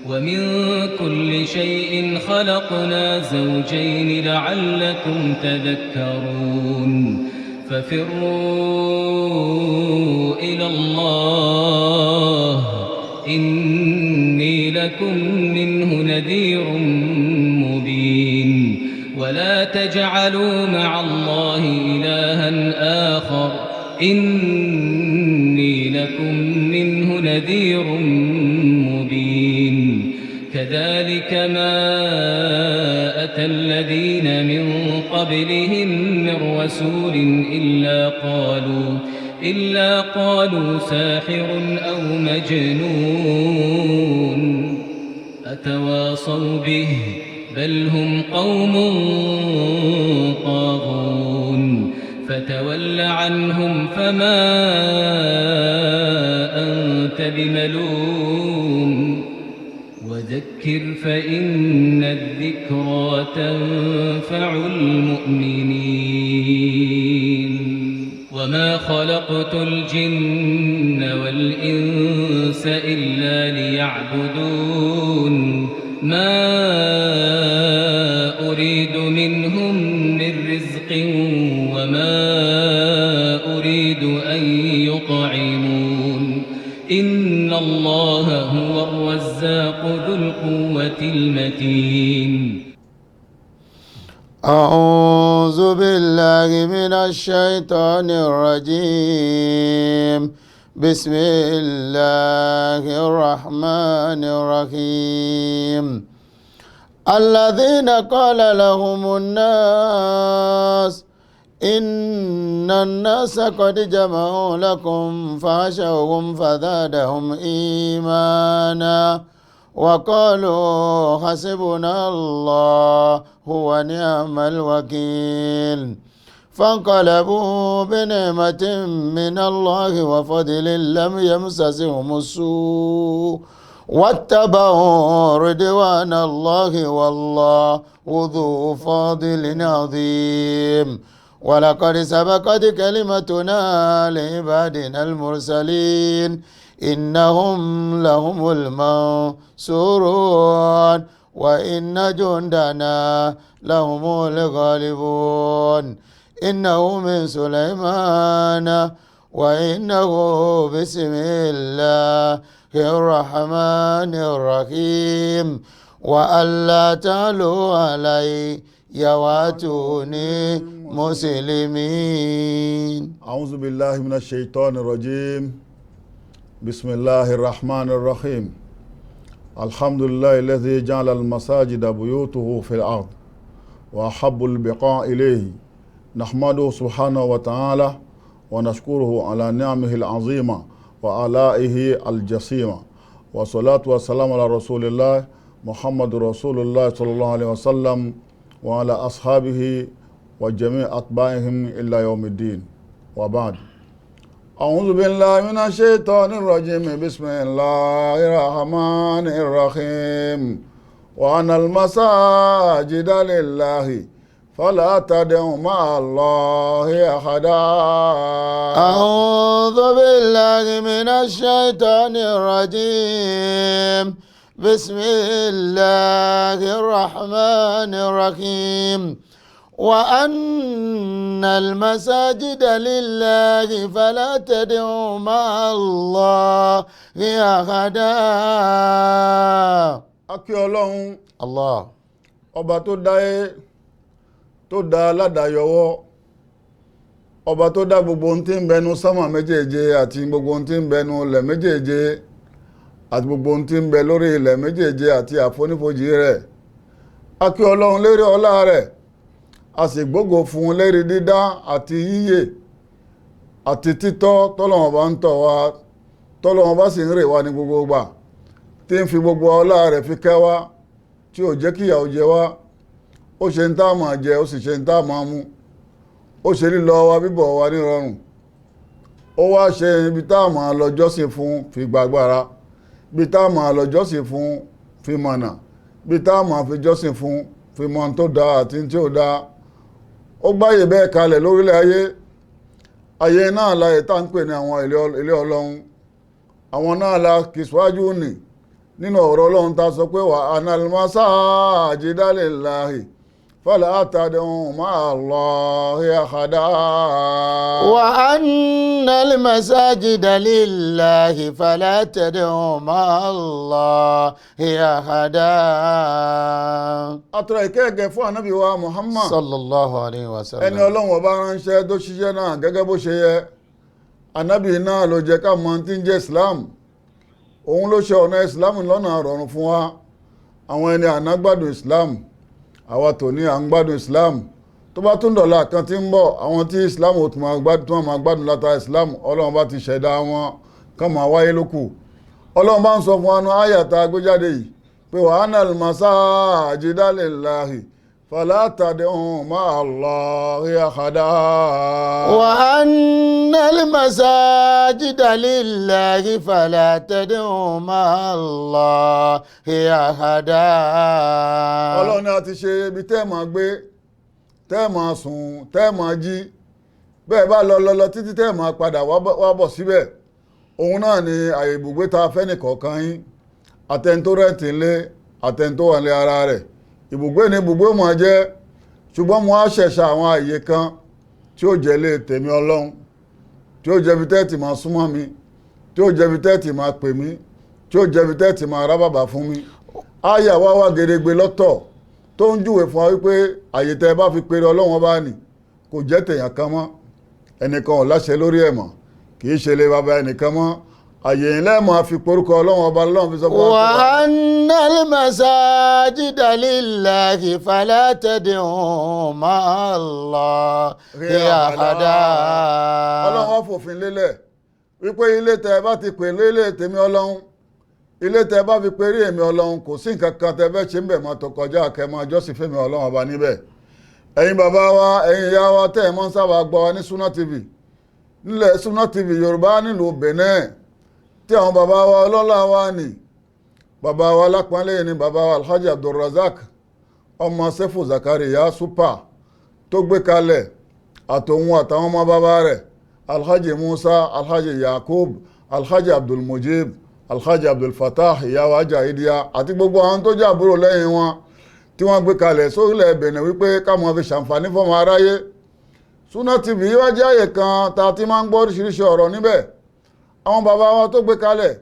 ومن كل شيء خلقنا زوجين لعلكم تذكرون. ففروا إلى الله، إني لكم منه نذير مبين. ولا تجعلوا مع الله إلها آخر، إني لكم منه نذير مبين. كذلك ما أتى الذين من قبلهم من رسول إلا قالوا ساحر أو مجنون. أتواصوا به، بل هم قوم طاغون. فتول عنهم فما أنت بملوم، وذكر فإن الذكرى تنفع المؤمنين. وما خلقت الجن والإنس إلا ليعبدون. ما أريد منهم من رزق وما أريد أن يطعمون. إن الله هو الرزاق ذو القوة المتين. أعوذ بالله من الشيطان الرجيم. بسم الله الرحمن الرحيم. الذين قال لهم الناس إن الناس قد جمعوا لكم فاخشوهم فزادهم إيمانا وقالوا حسبنا الله ونعم الوكيل. فانقلبوا بنعمة من الله وفضل لم يمسسهم السوء واتبعوا رضوان الله، والله ذو فضل عظيم. ولقد سبقت كلمتنا لعبادنا المرسلين، إنهم لهم المنصورون، وإن جندنا لهم الغالبون. إنه من سليمان، وإنه بسم الله الرحمن الرحيم. وأن لا تعلوا علي وأتوني مسلمين. أعوذ بالله من الشيطان الرجيم. بسم الله الرحمن الرحيم. الحمد لله الذي جعل المساجد بيوته في الأرض وأحب البقاع إليه. نحمده سبحانه وتعالى ونشكره على نعمه العظيمة وآلائه الجسيمة، والصلاة والسلام على رسول الله محمد رسول الله صلى الله عليه وسلم وعلى أصحابه وجميع أتباعهم إلى يوم الدين، وبعد. أعوذ بالله من الشيطان الرجيم. بسم الله الرحمن الرحيم. وأن المساجد لله فلا تدعوا مع الله أحدا. أعوذ بالله من الشيطان الرجيم. بسم الله الرحمن الرحيم. وأن المساجد لله فلا تدعوا مع الله أحدا. A kí Ọlọ́run. الله. Ọba tó dáyé, tó dá aládàáyọwọ́, ọba tó dá gbogbo ohun tí ń bẹnu sánmà méjèèje àti gbogbo ohun tí ń bẹnu ilẹ̀ méjèèje àti gbogbo ohun tí ń bẹ lórí ilẹ̀ méjèèje àti àfonífojì rẹ̀. A kí Ọlọ́run lérí ọlá rẹ̀, a sì gbógo fún un lérí dídá àti yíyè àti títọ́ tọ́lọ́run bá ń tọ́ wa, tọ́lọ́run bá sì ń rè wá ní gbogbo ìgbà, tí ń fi gbogbo ọlá rẹ̀ fi kẹ́ wa, tí ò jẹ́ kíyà ó jẹ wá. Ó ṣe ń tá a máa jẹ, ó sì ṣe ń tá a máa mu, ó ṣe lílọ wa bíbọ̀ wa nírọ̀rùn, ó wá ṣe ibi tá a máa lọ jọ́sìn fún fi gbàgbára, ibi tá a máa lọ jọ́sìn fún fi mọ̀nà, ibi tá a máa fi jọ́sìn fún fi mọ̀ tó dáa àti tí ò dáa. Ó gbáyè bẹ́ẹ̀ kalẹ̀ lórílẹ̀ ayé. Ayé náà láyé tá ń pè ní àwọn ilé Ọlọ́run, àwọn náà la kìsíwájú nì. Nínú ọ̀rọ̀ Ọlọ́run ta sọ pé wa anal masajida lillahi fala tad'u ma'a Allahi ahada. وأن المساجد لله فلا تدعوا مع الله أحدا. Àtúrà ìkẹ́ẹ̀kẹ́ fún ànábì wa Muhammad, صلى الله عليه ẹni وسلم. Ọlọ́run ọba ránṣẹ́ tó ṣiṣẹ́ náà gẹ́gẹ́ bó ṣe yẹ. Ànábì náà ló jẹ́ ká mọ̀ tí ń jẹ́ Islam. Òun ló ṣe ọ̀nà Islam lọ́nà rọrùn fún wa. Àwọn ẹni àná gbádùn Islam, àwa tòní à ń gbádùn Islam. Tó bá tún dọ̀la kan tí ń bọ̀, àwọn tí Islam ò tún máa gbádùn, tí wọ́n máa gbádùn látara Islam, Ọlọ́run bá ti ṣẹ̀dá wọn kán máa wáyé lókù. Ọlọ́run bá ń sọ fún wa nú àyà tá a gbé jáde yìí pé wa anal masajida lillahi fala tad'u ma'a Allahi ahada. وأن المساجد لله فلا تدعوا مع الله أحدا. Ọlọ́run ní a ti ṣe ibi tẹ́ ẹ̀ máa gbé, tẹ́ ẹ̀ máa sùn, tẹ́ ẹ̀ máa jí, bẹ́ẹ̀ bá lọ lọ lọ títí tẹ́ ẹ̀ máa padà wá bọ̀ síbẹ̀. Òun náà ni àyè ibùgbé ta fẹ́ nìkọ̀ọ̀kan yín, àtẹni tó rent ńlé, àtẹni tó wà ní ara rẹ̀. Ibùgbé ni ibùgbé ó máa jẹ́, ṣùgbọ́n mo á ṣẹ̀ṣà àwọn àyè kan tí ó jẹ́ lé tèmi Ọlọ́run, tí ó jẹ́ ibi tẹ́ ti máa súnmọ́ mi, tí ó jẹ́ ibi tẹ́ ti máa pè mí, tí ó jẹ́ ibi tẹ́ ti máa rábàbà fún mi. Àyà wá wá gedegbe lọ́tọ̀ tó ń júwe fún wa wípé àyè tẹ́ ẹ bá fi pèrè Ọlọ́run ọba nì kò jẹ́ tèèyàn kan mọ́, ẹnìkan ò láṣẹ lórí ẹ̀ mọ́, kì í ṣe lé bàbá ẹnìkan mọ́. Àyè ilé máa fi porúkọ Ọlọ́run ọba lọ́run fi sọ fún wa. وأن المساجد لله فلا تدعوا مع الله أحدا. Ọlọ́run wá fòfin lélẹ̀ wípé ilé tẹ́ ẹ bá ti pè lélẹ̀ tèmi Ọlọ́run, ilé tẹ́ ẹ bá fi perí èmi Ọlọ́run, kò sí nǹkan kan tẹ́ fẹ́ ṣe ń bẹ̀ mọ́ tó kọjá kẹ́ máa jọ́sìn fẹ́mi Ọlọ́run ọba níbẹ̀. Ẹ̀yin bàbá wa, ẹ̀yin ìyá wa tẹ́ ẹ̀ mọ́ ń sábà gbọ́ wa ní Sunna TV, nílẹ̀ Sunna TV Yorùbá nílùú Benin, tí àwọn bàbá wa ọlọ́lá wa nì, bàbá wa lápọ́nlé ni bàbá wa Alhaji Abdulrazak ọmọ Sefu Zakariya Super tó gbé kalẹ̀, àtòun àtàwọn ọmọ bàbá rẹ̀ Alhaji Musa, Alhaji Yakub, Alhaji Abdulmujib, Alhaji Abdulfatah, ìyàwó ajá Idiya àti gbogbo àwọn tó jẹ́ àbúrò lẹ́yìn wọn tí wọ́n gbé kalẹ̀ sórílẹ̀ Benin wípé káwọn fi ṣàǹfààní fọ́mọ aráyé. Sunna TV wá jẹ́ àyè kan tá a ti máa ń gbọ́ oríṣiríṣi ọ̀rọ̀ níbẹ̀. Àwọn bàbá wa tó gbé kalẹ̀,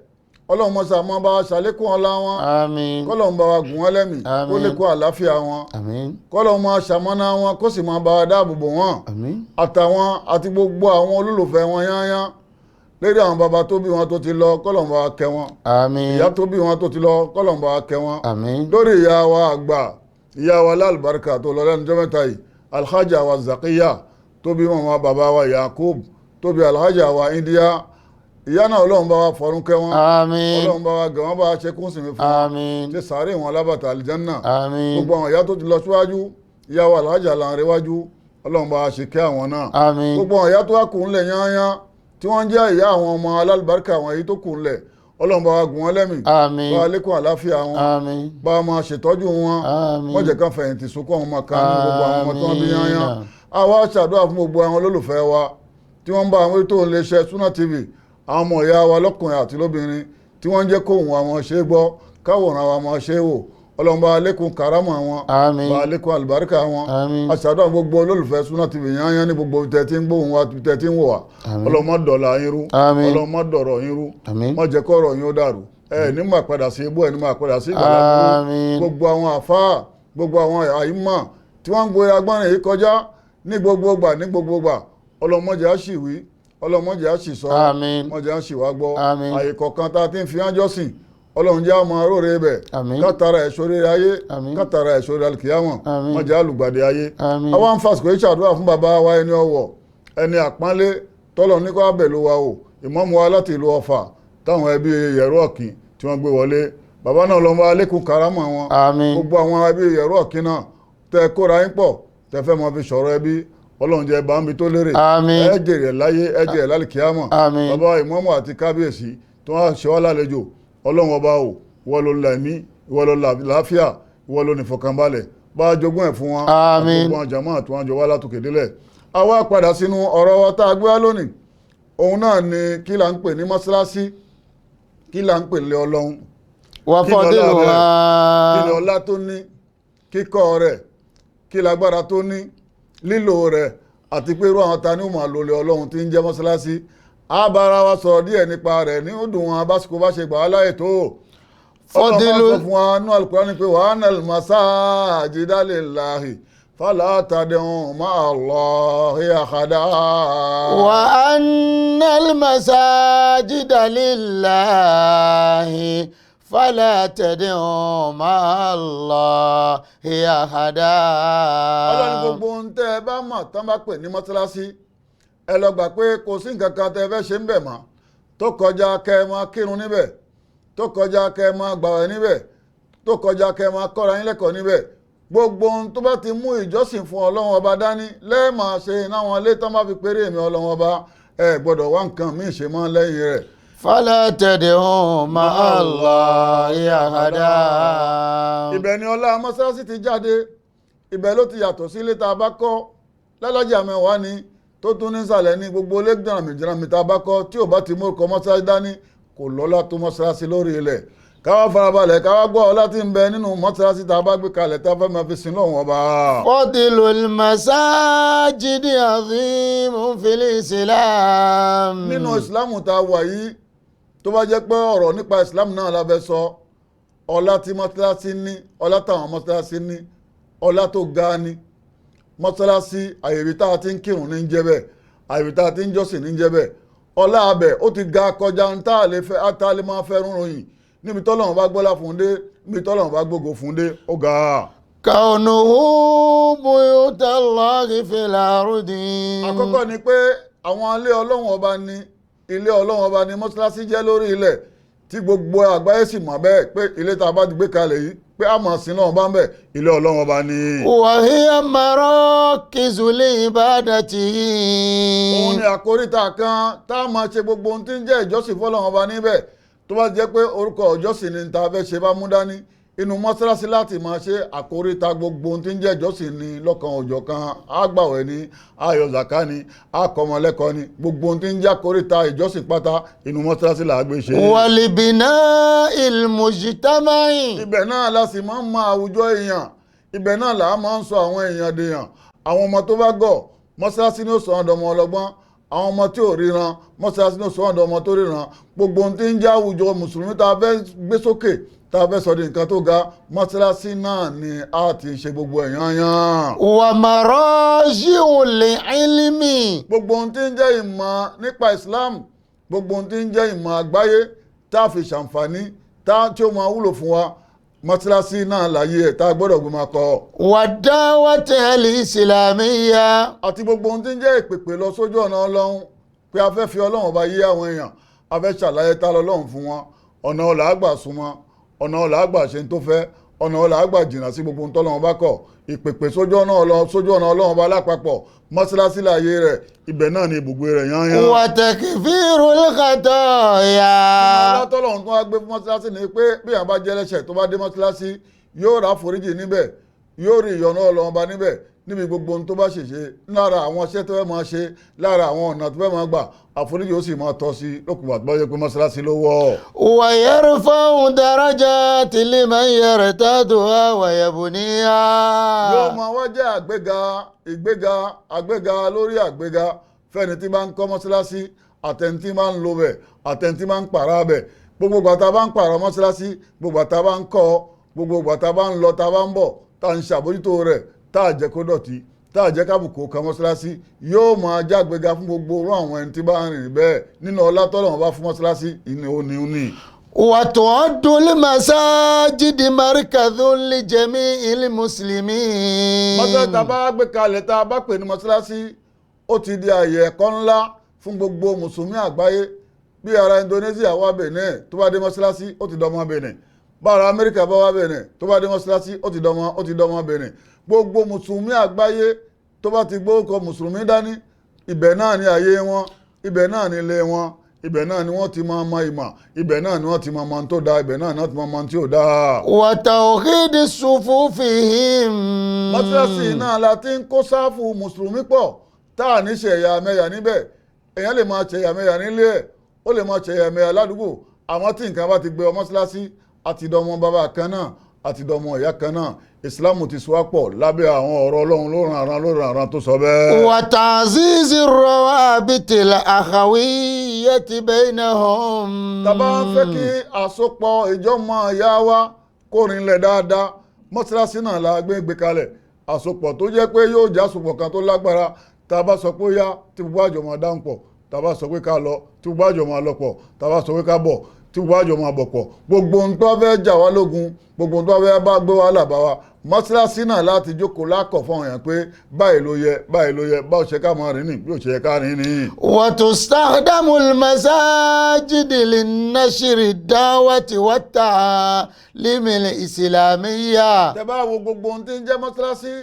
Ọlọ́run mọ́sá mọ́ bá wa ṣàlékún ọlá wọn. Àmín. Kọ́lọ́run bá wa gùn wọ́n lẹ́mìí, kó Àmín. lékún àlàáfíà wọn. Àmín. Kọ́lọ́run máa ṣàmọ́ná wọn, kó sì máa bá wa dáàbò bò wọ́n, Àmín. àtàwọn àti gbogbo àwọn olólùfẹ́ wọn yányán. Lérí àwọn bàbá tó bí wọn tó ti lọ, kọ́lọ́run bá wa kẹ́ wọn. Àmín. Ìyá tó bí wọn tó ti lọ, kọ́lọ́run bá wa kẹ́ wọn. Àmín. Lórí ìyá wa àgbà, ìyá wa lálùbáríkà tó lọ lẹ́nu ọjọ́ mẹ́ta yìí, Alhaja wa Zakiya tó bí màmá bàbá wa Yakub tó bí Alhaja wa India, ìyá náà, Ọlọ́run bá wa fọ̀run kẹ́ wọn. Àmín. Ọlọ́run bá wa gẹ̀ wọ́n, bá wa ṣe kún sinmi fún wọn. Àmín. Ṣe sàárè wọn lábàtà àlìjánná. Àmín. Gbogbo àwọn ìyá tó ti lọ síwájú, ìyá wa Alhaja Lanrewájú, Ọlọ́run bá wa ṣe kẹ́ àwọn náà. Àmín. Gbogbo àwọn ìyá tó wá kù ńlẹ̀ yányán tí wọ́n jẹ́ ìyá àwọn ọmọ alálùbáríkà, àwọn èyí tó kù ńlẹ̀, Ọlọ́run bá wa gùn wọ́n lẹ́mìí. Àmín. Bá wa lékún àlàáfíà wọn. Àmín. Bá wa máa ṣètọ́jú wọn. Àmín. Wọ́n jẹ́ kán fẹ̀yìntì sunkún àwọn ọmọ kan ní gbogbo àwọn ọmọ tí wọ́n bí yányán. Àmín. Àwa ṣàdúrà fún gbogbo àwọn olólùfẹ́ wa tí wọ́n ń bá àwọn ètò iléeṣẹ́ Sunna TV, àwọn ọmọ ìyá wa lọ́kùnrin àti lóbìnrin tí wọ́n ń jẹ́ kóhùn àwọn ṣe é gbọ́, káwòrán àwọn ọmọ ṣe é wò. Ọlọ́run bá lékún kàrámọ̀ wọn. Àmín. Bá lékún àlùbáríkà wọn. Àmín. A ṣàdúrà gbogbo olólùfẹ́ Sunna TV yányán ní gbogbo tẹ̀ tí ń gbóhùn wa, tẹ̀ tí ń wò wá. Àmín. Ọlọ́run má dọ̀là yín rú. Àmín. Ọlọ́run má dọ̀rọ̀ yín rú. Àmín. Má jẹ́ kọ́rọ̀ yín ó dàrú. Ẹ ní máa padà sí ibú, ẹ ní máa padà sí ìgbàlá. Àmín. Gbogbo àwọn àfáà, gbogbo àwọn àyímọ̀ tí wọ́n ń gbé agbọ́nrin yìí kọjá ní gbogbo gbà, ní gbogbo gbà, ọlọ́mọdé á sì wí, ọlọ́mọdé á sì sọ. Àmín. Mọ̀jẹ̀ á sì wá gbọ́. Àmín. Àyè kọ̀ọ̀kan tá a ti ń fi ájọ́ sìn, Ọlọ́run jẹ́ àmọ́ aróore bẹ̀. Àmín. Kátara ẹ̀ṣọ́ rere ayé. Àmín. Kátara ẹ̀ṣọ́ rere alkiyama. Àmín. Mọ̀jẹ̀ àlùgbàdì ayé. Àmín. Àwa ń fàsìkò yìí ṣàdúrà fún bàbá wa, ẹni ọ̀wọ̀, ẹni àpọ́nlé, tọ́lọ̀ ní kó abẹ̀lú wa o, ìmáàmù wa láti ìlú Ọ̀fà, táwọn ẹbí Yẹ̀rú Ọ̀kìn tí wọ́n gbé wọlé. Bàbá náà lọ́mọ alékún karamọ́ wọn. Àmín. Gbogbo àwọn ẹbí Yẹ̀rú Ọ̀kìn náà tẹ kóra yín pọ̀, tẹ fẹ́ máa fi sọ̀rọ̀ ẹbí, Ọlọ́run jẹ́ bá ń bi tó lérè. Àmín. Ẹ jèrè láyé, ẹ jèrè lálìkíyàmọ̀. Àmín. Bàbá ìmáàmù àti kábíyèsí tó wá ṣe wá lálejò, Ọlọ́run ọba o, ìwọ ló lẹ̀mí, ìwọ ló láfíà, ìwọ ló nífọ̀kànbalẹ̀, bá a jogún ẹ̀ fún wọn. Àmín. Gbogbo àwọn jàmáà tí wọ́n jọ wá látòkè délẹ̀. A wá padà sínú ọ̀rọ̀ wa tá a gbé wá lónìí. Òun náà ni kí là ń pè ní mọ́ṣáláṣí, kí là ń pè lé Ọlọ́run. وفضلها. Kí ni ọlá tó ní kíkọ́ rẹ̀, kí lágbára tó ní lílò rẹ̀, àti pé irú àwọn ta ni ó máa lò lé Ọlọ́run tí ń jẹ́ mọ́sálásí. A bá ara wa sọ̀rọ̀ díẹ̀ nípa rẹ̀ ní ó dùn wọn básìkò bá ṣe gbà á láyè tó. Ọlọ́run فضل sọ fún wa nú Al-Qur'ani pé wa anal masajida lillahi fala tad'u ma'a Allahi ahada. وأن المساجد لله فلا تدعوا مع الله أحدا. Ọlọ́run, gbogbo ohun tẹ́ ẹ bá mọ̀ tán bá pè ní mọ́sálásí, ẹ lọ gbà pé kò sí nǹkan kan tẹ́ ẹ fẹ́ ṣe ń bẹ̀ mọ́ tó kọjá kẹ́ ẹ máa kírun níbẹ̀, tó kọjá kẹ́ ẹ máa gbàwẹ̀ níbẹ̀, tó kọjá kẹ́ ẹ máa kọ́ra yín lẹ́kọ̀ọ́ níbẹ̀. Gbogbo ohun tó bá ti mú ìjọsìn fún Ọlọ́run Ọba dání lẹ́ẹ̀máa ṣe náwọn ilé tán bá fi péré èmi Ọlọ́run Ọba, ẹ gbọ́dọ̀ wá nǹkan míì ṣe mọ́ lẹ́yìn rẹ̀. فلا تدعوا مع الله أحدا. Ibẹ̀ ni ọlá mọ́sálásí ti jáde. Ibẹ̀ ló ti yàtọ̀ sí ilé tá a bá kọ́ lálájà mẹ́wàá ni tó tún nísàlẹ̀ ní gbogbo ilé jìnnàmìjìnnàmì tá a bá kọ́, tí ò bá ti mú ọkọ̀ mọ́sálásí dání, kò lọ́lá tó mọ́sálásí lórí ilẹ̀. Káwá farabalẹ̀, káwá gbọ́ ọlá tí ń bẹ nínú mọ́sálásí tá a bá gbé kalẹ̀ tá a fẹ́ máa fi sin lọ́hùn Ọba. فضل المساجد عظيم في الإسلام. Nínú ìsìlámù tá a wà yìí, tó bá jẹ́ pé ọ̀rọ̀ nípa ìsìlámù náà la fẹ́ sọ, ọlá tí mọ́sálásí ní, ọlá táwọn mọ́sálásí ní, ọlá tó ga ni. Mọ́sálásí, àyèbí tá a ti ń kírun ní ń jẹ́ bẹ́ẹ̀, àyèbí tá a ti ń jọ́sìn ní ń jẹ́ bẹ́ẹ̀. Ọlá abẹ ó ti ga kọjá ń tá a lè fẹ́, tá a lè máa fẹ́ rúnrún níbi tọ́lọ́run bá gbọ́lá fún un dé, níbi tọ́lọ́run bá gbógo fún un dé, ó ga. كونه بيوت الله في الأرض. Àkọ́kọ́ ni pé àwọn ilé Ọlọ́run Ọba ni, ilé Ọlọ́run Ọba ni mọ́sálásí jẹ́ lórí ilẹ̀, tí gbogbo àgbáyé sì mọ̀ bẹ́ẹ̀ pé ilé tá a bá ti gbé kalẹ̀ yìí pé a mọ̀ sí náà bá ń bẹ̀, ilé Ọlọ́run Ọba ni. وهي مراكز لعبادته. Òun ni àkóríta kan tá a máa ṣe gbogbo ohun tí ń jẹ́ ìjọsìn fọ́lọ́run Ọba níbẹ̀. Tó bá jẹ́ pé orúkọ ìjọsìn ni ta fẹ́ ṣe bá mú dání, inú mọ́sálásí láti máa ṣe àkóríta gbogbo ohun tí ń jẹ́ ìjọsìn ni lọ́kan òjọ̀kan. Àgbàwẹ̀ ni, ayọ̀ zaka ni, akọmọlẹ́kọ̀ọ́ ni, gbogbo ohun tí ń jẹ́ àkóríta ìjọsìn pátá, inú mọ́sálásí là á gbé ṣe. ولبناء المجتمع. Ibẹ̀ náà la sì máa ń mọ àwùjọ èèyàn. Ibẹ̀ náà là á máa ń sọ àwọn èèyàn dèèyàn. Àwọn ọmọ tó bá gọ̀, mọ́sálásí ni ó sọ ọ̀dọ̀ ọmọ ọlọ́gbọ́n. Àwọn ọmọ tí ò ríran, mọ́sálásí ni ó sọ ọ̀dọ̀ ọmọ tó ríran. Gbogbo ohun tí ń jẹ́ àwùjọ mùsùlùmí tá a fẹ́ gbé sókè, tá a fẹ́ sọ di nǹkan tó ga, mọ́sálásí náà ni a ti ṣe gbogbo ẹ̀yán yán. ومراجع العلم. Gbogbo ohun tí ń jẹ́ ìmọ̀ nípa Islam, gbogbo ohun tí ń jẹ́ ìmọ̀ àgbáyé tá a fi ṣàǹfààní, tá tí ó máa wúlò fún wa, mọ́sálásí náà láyé ẹ̀ tá a gbọ́dọ̀ gbé máa kọ́. والدعوة الإسلامية. Àti gbogbo ohun tí ń jẹ́ ìpèpè lọ sójú ọ̀nà Ọlọ́run, pé a fẹ́ fi Ọlọ́run Ọba yé àwọn èèyàn, a fẹ́ ṣàlàyé tá lọ́lọ́run fún wọn, ọ̀nà ọ̀là àgbà súnmọ́, ọ̀nà ọ̀là àgbà ṣe ń tó fẹ́, ọ̀nà ọ̀là àgbà jìnnà sí gbogbo ohun tọ́lọ́run bá kọ̀. Ìpèpè sójú ọ̀nà Ọlọ́run, sójú ọ̀nà Ọlọ́run Ọba lápapọ̀, mọ́sálásí láàyè rẹ̀, ibẹ̀ náà ni ibùgbé rẹ̀ yányán. وتكفير الخطايا. Ọlọ́tọ́lọ́run tó wá gbé fún mọ́sálásí ni pé bí àwọn bá jẹ́ ẹlẹ́ṣẹ̀ tó bá dé mọ́sálásí, yóò rà foríjì níbẹ̀, yóò rí ìyọ́nú Ọlọ́run Ọba níbẹ̀, níbi gbogbo ohun tó bá ṣèṣe lára àwọn iṣẹ́ tó fẹ́ máa ṣe, lára àwọn ọ̀nà tó fẹ́ máa gbà, àforíjì ó sì máa tọ́ sí lókùnbà tó bá yẹ pé mọ́sálásí ló wọ̀. ويرفع درجات لمن يرتادها ويبنيها. Yóò máa wá jẹ́ àgbéga, ìgbéga, àgbéga lórí àgbéga fẹ́ni tí bá ń kọ́ mọ́sálásí, àtẹni tí bá ń lo bẹ̀, àtẹni tí bá ń pààrà bẹ̀. Gbogbo ìgbà tá a bá ń pààrà mọ́sálásí, gbogbo ìgbà tá a bá ń kọ́, gbogbo ìgbà tá a bá ń lọ, tá a bá ń bọ̀, tá a ń ṣàbójútó rẹ̀, tá a jẹ́ kó dọ̀tí, tá a jẹ́ kábùkù kan mọ́sálásí, yóò máa jágbéga fún gbogbo orú àwọn ẹni tí bá ń rìn bẹ́ẹ̀. Nínú ọlá tọ́lọ́run bá fún mọ́sálásí ìní òní òní. وتعد المساجد مركز لجميع المسلمين. Mọ́sálásí tá a bá gbé kalẹ̀, tá a bá pè ní mọ́sálásí, ó ti di àyè ẹ̀kọ́ ńlá fún gbogbo mùsùlùmí àgbáyé. Bí ara Indonesia wá Benin, tó bá dé mọ́sálásí, ó ti dọmọ Benin. Bá ara Amẹ́ríkà bá wá Benin, tó bá dé mọ́sálásí, ó ti dọmọ Benin. Gbogbo mùsùlùmí àgbáyé tó bá ti gbórúkọ mùsùlùmí dání, ibẹ̀ náà ni àyè wọn, ibẹ̀ náà ni ilé wọn, ibẹ̀ náà ni wọ́n ti máa mọ ìmọ̀, ibẹ̀ náà ni wọ́n ti máa mọ ohun tó dáa, ibẹ̀ náà ni wọ́n ti máa mọ ohun tí ò dáa. وتوحيد صفوفهم. Mọ́sálásí náà la ti ń kó sáfù mùsùlùmí pọ̀, tá à ní ṣe ẹ̀yà mẹ́yà níbẹ̀. Èèyàn lè máa ṣe ẹ̀yà mẹ́yà nílé ẹ̀, ó lè máa ṣe ẹ̀yà mẹ́yà ládùúgbò, àmọ́ tí nǹkan bá ti gbé ọ mọ́sálásí, Àti dọmọ bàbá kan náà, àti dọmọ ìyá kan náà. Ìsìláàmù ti so wá pọ̀ lábẹ́ àwọn ọ̀rọ̀ Ọlọ́run lóran lóran àrán tó sọ bẹ́ẹ̀. وتعزيز الروابط الأخوية بينهم. Tá bá ń fẹ́ kí àsopọ̀ ìjọ́mọ ìyá wa kó rinlẹ̀ dáadáa, mọ́ṣáláṣí náà la gbé kalẹ̀. Àsopọ̀ tó jẹ́ pé yóò jẹ́ àsopọ̀ kan tó lágbára. Tá a bá sọ pé ó yá, tí gbogbo àjọ máa dáhùn pọ̀. Tá a bá sọ pé ká lọ, tí gbogbo àjọ máa lọ pọ̀. Tá a bá sọ pé ká bọ̀, tí gbogbo àjọ máa bọ̀ pọ̀. Gbogbo ohun tó fẹ́ jà wá lógun, gbogbo ohun tó fẹ́ bá gbé wàhálà bá wa, mọ́ṣáláṣí náà láti jókòó lákọ̀ fún èèyàn pé báyìí ló yẹ, báyìí ló yẹ, báwo ṣe ká máa rìn ní bí ó ṣe yẹ ká rìn ní. وتستخدم المساجد للنشر الدعوة والتعاليم الإسلامية. Tẹ́ bá wo gbogbo ohun tí ń jẹ́ mọ́ṣáláṣí,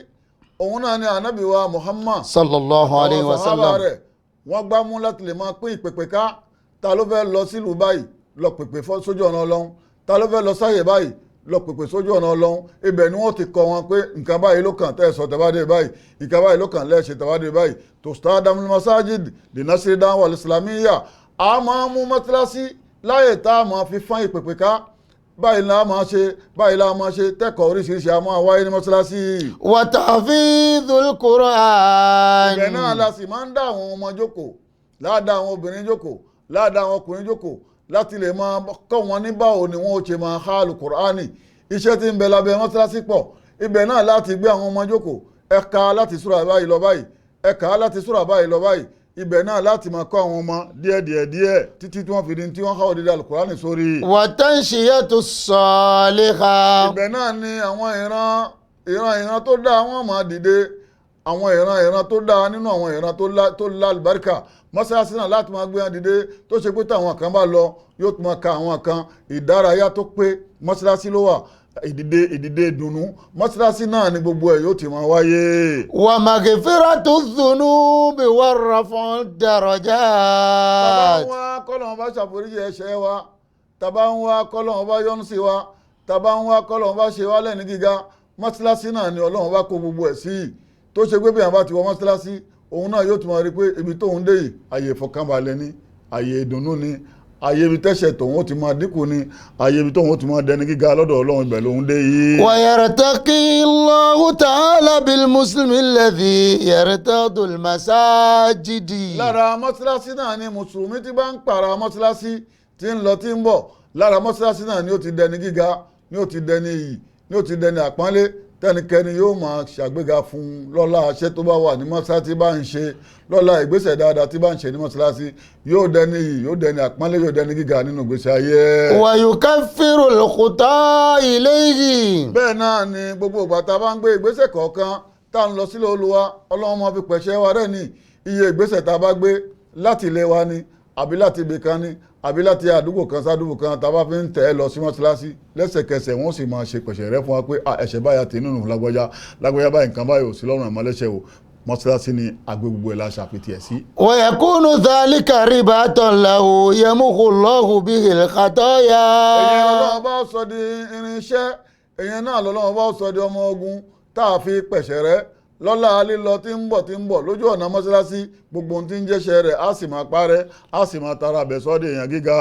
òun náà ni ànábì wa Muhammad صلى الله عليه àwọn sàhábà وسلم. rẹ̀, wọ́n gbá mú láti lè máa pín ìpèpè ká. Ta ló fẹ́ lọ sílùú báyìí lọ pèpè sójú ọ̀nà Ọlọ́run? Ta ló fẹ́ lọ sáyè báyìí lọ pèpè sójú ọ̀nà Ọlọ́run? Ibẹ̀ ni wọ́n ti kọ́ wọn pé nǹkan báyìí ló kàn tẹ́ ẹ sọ tẹ́bádé báyìí, nǹkan báyìí ló kàn lẹ́ẹ̀ṣẹ̀ tẹ́bádé báyìí. Tustadamul masajid linasri da'wa al-islamiyya. A máa mú mọ́tíláṣí láyè tá a máa fi fán ìpèpè ká. Báyìí la máa ṣe, báyìí la máa ṣe. Tẹ́kọ̀ọ́ oríṣiríṣi a máa wáyé ní mọ́tíláṣí. وتحفيظ القرآن. Ibẹ̀ náà la sì máa ń dá àwọn ọmọ jókòó, láàdá àwọn obìnrin jókòó, láàdá àwọn ọkùnrin jókòó, láti lè máa kọ́ wọn ní báwo ni wọ́n ó ṣe máa há Àlùkùránì. Iṣẹ́ tí ń bẹ lábẹ́ mọ́sálásí pọ̀. Ibẹ̀ náà láti gbé àwọn ọmọ jókòó, ẹ̀ka láti súra báyìí lọ báyìí, ẹ̀ka láti súra báyìí lọ báyìí. Ibẹ̀ náà láti máa kọ́ àwọn ọmọ díẹ̀ díẹ̀ díẹ̀ títí tí wọ́n fi di tí wọ́n há òdìdí Àlùkùránì sórí. وتنشئة الصالحة. Ibẹ̀ náà ni àwọn ìran ìran ìran tó dáa wọ́n máa dìde, àwọn ìran ìran tó dáa nínú àwọn ìran tó lálùbáríkà. Mọ́sálásí náà láti máa gbé wọn dìde, tó ṣe pé táwọn kan bá lọ, yóò tún máa ka àwọn kan. Ìdárayá tó pé, mọ́sálásí ló wà. Ìdìde ìdìde ìdùnnú, mọ́sálásí náà ni gbogbo ẹ̀ yóò ti máa wáyé. ومغفرة الذنوب والرفع Tàbá الدرجات. ń wá kọ́lọ́run bá ṣàforíjì ẹ̀ṣẹ̀ wa, tàbá ń wá kọ́lọ́run bá yọ́nú sí wa, tàbá ń wá kọ́lọ́run bá ṣe wá lẹ́ni gíga, mọ́sálásí náà ni Ọlọ́run bá kó gbogbo ẹ̀ sí, tó ṣe pé bí àwọn bá ti wọ mọ́sálásí, òun náà yóò tún máa rí pé ibi tóun dé yìí, àyè ìfọ̀kànbalẹ̀ ni, àyè ìdùnnú ni, àyè ibi tẹ́ṣẹ̀ tóun ó ti máa dínkù ni, àyè ibi tóun ó ti máa dẹni gíga lọ́dọ̀ Ọlọ́run, ibẹ̀ lòun dé yìí. ويرتقي الله تعالى بالمسلم الذي يرتاد المساجد. Lára mọ́sálásí náà ni mùsùlùmí tí bá ń pààrà mọ́sálásí, tí ń lọ tí ń bọ̀ lára mọ́sálásí náà ni ó ti dẹni gíga, ni ó ti dẹni iyì, ni ó ti dẹni àpọ́nlé, tẹnikẹ́ni yóò máa ṣàgbéga fún un lọ́lá aṣẹ́ tó bá wà ní mọ́sálásí bá ń ṣe, lọ́lá ìgbésẹ̀ dáadáa tí bá ń ṣe ní mọ́sálásí. Yóò dẹni iyì, yóò dẹni àpọ́nlé, yóò dẹni gíga nínú ìgbésí ayé. ويكفر الخطى إليه. Bẹ́ẹ̀ náà ni gbogbo ìgbà tá a bá ń gbé ìgbésẹ̀ kọ̀ọ̀kan tá a ń lọ sílé Olúwa, Ọlọ́run máa fi pẹ̀ṣẹ̀ wa rẹ́ ní. Iye ìgbésẹ̀ tá a bá gbé láti ilé wa ni, àbí láti ibì kan ni, àbí láti àdúgbò kan sádùúgbò kan, tá a bá fi ń tẹ̀ ẹ́ lọ sí mọ́ṣáláṣí, lẹ́sẹ̀kẹsẹ̀ wọ́n sì máa ṣe pẹ̀ṣẹ̀ rẹ́ fún wa pé, "Ah, ẹ̀ṣẹ̀ báyà tì nínú lágbájá lágbájá báyìí, nǹkan báyìí ò sí lọ́rùn àmọ́lẹ́ṣẹ̀ o." Mọ́ṣáláṣí ni àgbẹ̀ gbogbo ẹ̀ la ṣàfitì ẹ̀ sí. ويكون ذلك رباطا له يمحو الله به الخطايا. Èyàn lọ́lọ́wọ́ bá sọ di irinṣẹ́, èyàn náà lọ́lọ́wọ́ bá sọ di ọmọ ogun tá a fi pẹ̀ṣẹ̀ rẹ́ lọ́la lílọ tí ń bọ̀ tí ń bọ̀ lójú ọ̀nà mọ́ṣáláṣí. Gbogbo ohun tí ń jẹ́ṣẹ́ rẹ̀ á sì máa parẹ́, á sì máa tara àbẹ̀ sọ́dọ̀ èèyàn gíga.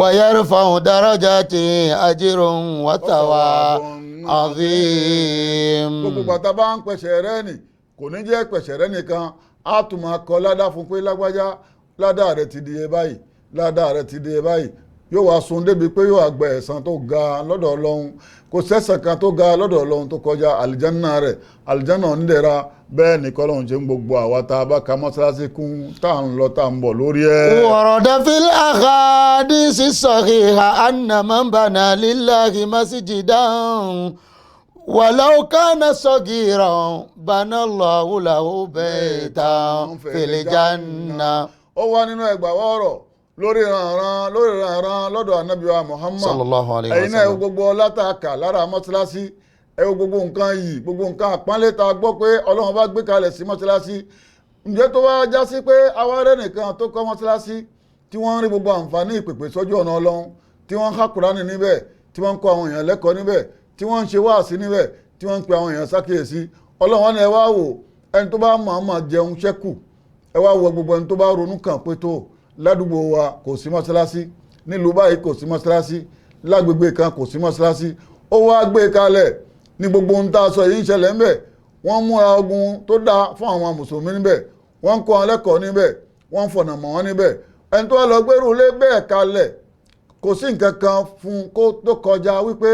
ويرفع درجاته أجر وثواب عظيم. Gbogbo bàtà bá ń pẹ̀ṣẹ̀ rẹ́ nì, kò ní jẹ́ pẹ̀ṣẹ̀ rẹ́ nìkan, á tún máa kọ ládá fún pé lágbájá, ládá rẹ̀ ti di iye báyìí, ládá rẹ̀ ti di iye báyìí. Yóò wá sun débi pé yóò wá gba ẹ̀san tó ga lọ́dọ̀ Ọlọ́run. Kò sẹ́san kan tó ga lọ́dọ̀ Ọlọ́run tó kọjá àlìjánná rẹ̀, àlìjánná onídẹ̀ra. Bẹ́ẹ̀ ni kọ́lọ́run ṣe ń gbogbo àwa tá a bá ka mọ́sálásí kún, tá à ń lọ tá à ń bọ̀ lórí ẹ̀. ورد في الأحاديث الصحيحة أن من بنى لله مسجدا ولو كان صغيرا بنى الله له بيتا في الجنة. Ó wá nínú ẹgbàá ọ̀rọ̀ lórí ìrànràn lórí ìrànràn lọ́dọ̀ ànábì wa Muhammad. صلى الله عليه Ẹ̀yin náà, ẹ wo وسلم. gbogbo ọlá tá a kà lára mọ́ṣáláṣí, ẹ wo gbogbo nǹkan yìí, gbogbo nǹkan àpọ́nlé tá a gbọ́ pé Ọlọ́run bá gbé kalẹ̀ sí mọ́ṣáláṣí. Ǹjẹ́ tó wá já sí pé awárẹ́ nìkan tó kọ́ mọ́ṣáláṣí, tí wọ́n ń rí gbogbo àǹfààní ìpèpè sójú ọ̀nà Ọlọ́run, tí wọ́n ń há Kùránì níbẹ̀, tí wọ́n ń kọ́ àwọn èèyàn lẹ́kọ̀ọ́ níbẹ̀, tí wọ́n ń ṣe wáàsí níbẹ̀, tí wọ́n ń pe àwọn èèyàn sákìyèsí Ọlọ́run, wọn ni ẹ wá wò ẹni tó bá mọ̀ọ́mọ̀ jẹun ṣẹ́kù. Ẹ wá wo gbogbo ẹni tó bá ronú kàn pé tó ládùúgbò wa kò sí mọ́ṣáláṣí, nílùú báyìí kò sí mọ́ṣáláṣí. Lágbègbè kan kò sí mọ́ṣáláṣí, ó wá gbé kalẹ̀ ní gbogbo ohun tá a sọ yìí ń ṣẹlẹ̀ ńbẹ̀. Wọ́n múra ogun tó dáa fún àwọn mùsùlùmí níbẹ̀, wọ́n ń kọ́ wọn lẹ́kọ̀ọ́ níbẹ̀, wọ́n ń fọ̀nà mọ̀ wọ́n níbẹ̀. Ẹni tó wá lọ gbérù lé bẹ́ẹ̀ kalẹ̀, kò sí nǹkan kan fún kó tó kọjá wípé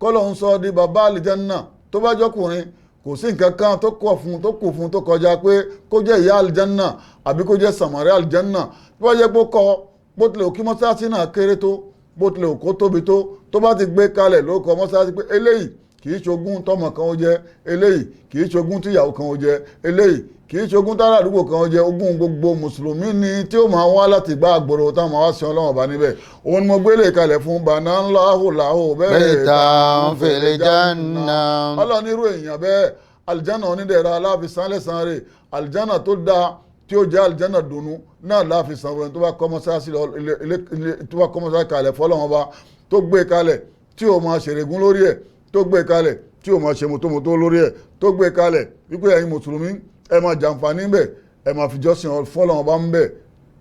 kọ́lọ́hún sọ di bàbá àlìjánná tó bá jọkùnrin. Kò sí nǹkan kan tó kọ̀ fún tó kù fún tó kọjá pé kó jẹ́ ìyá àlìjánná àbí kó jẹ́ sàmárì àlìjánná. Tó bá jẹ́ pé ó kọ́, bó tilẹ̀ òkí mọ́sáàsì náà kéré tó, bó tilẹ̀ òkó tóbi tó, tó bá ti gbé kalẹ̀ lórúkọ mọ́sáàsì pé eléyìí kì í ṣogún tọmọ kan ó jẹ, eléyìí kì í ṣogún tíyàwó kan ó jẹ, eléyìí kì í ṣogún tára àdúgbò kan ó jẹ, ogún gbogbo mùsùlùmí ni tí ó máa wá láti gbá àgbòrò táwọn máa wá sin Ọlọ́run ọba níbẹ̀, òun ni mo gbé lè kalẹ̀ fún bàná ńlá hùlàhù bẹ́ẹ̀. Baytan fil janna. Ọlọ́run ní irú èèyàn bẹ́ẹ̀, àlìjánà onídẹ̀ra aláàfin lẹ́sàn rẹ̀, àlìjánà tó dáa tí ó jẹ́ àlìjánà dùnú náà láàfin san rẹ̀. Tó bá kọ́ mọ́sálásí lọ tó bá kọ́ mọ́sálásí kalẹ̀ fọ́lọ́run ọba, tó gbé kalẹ̀ tí ó máa ṣèrègùn lórí ẹ̀, tó gbé kalẹ̀ tí ó máa ṣe mọ́tòmọ́tò lórí ẹ̀, tó gbé kalẹ̀ wípé ẹ̀yin mùsùlùmí, ẹ máa jàǹfààní ń bẹ̀, ẹ máa fi jọ́sìn fọ́lọ́run ọba ń bẹ̀,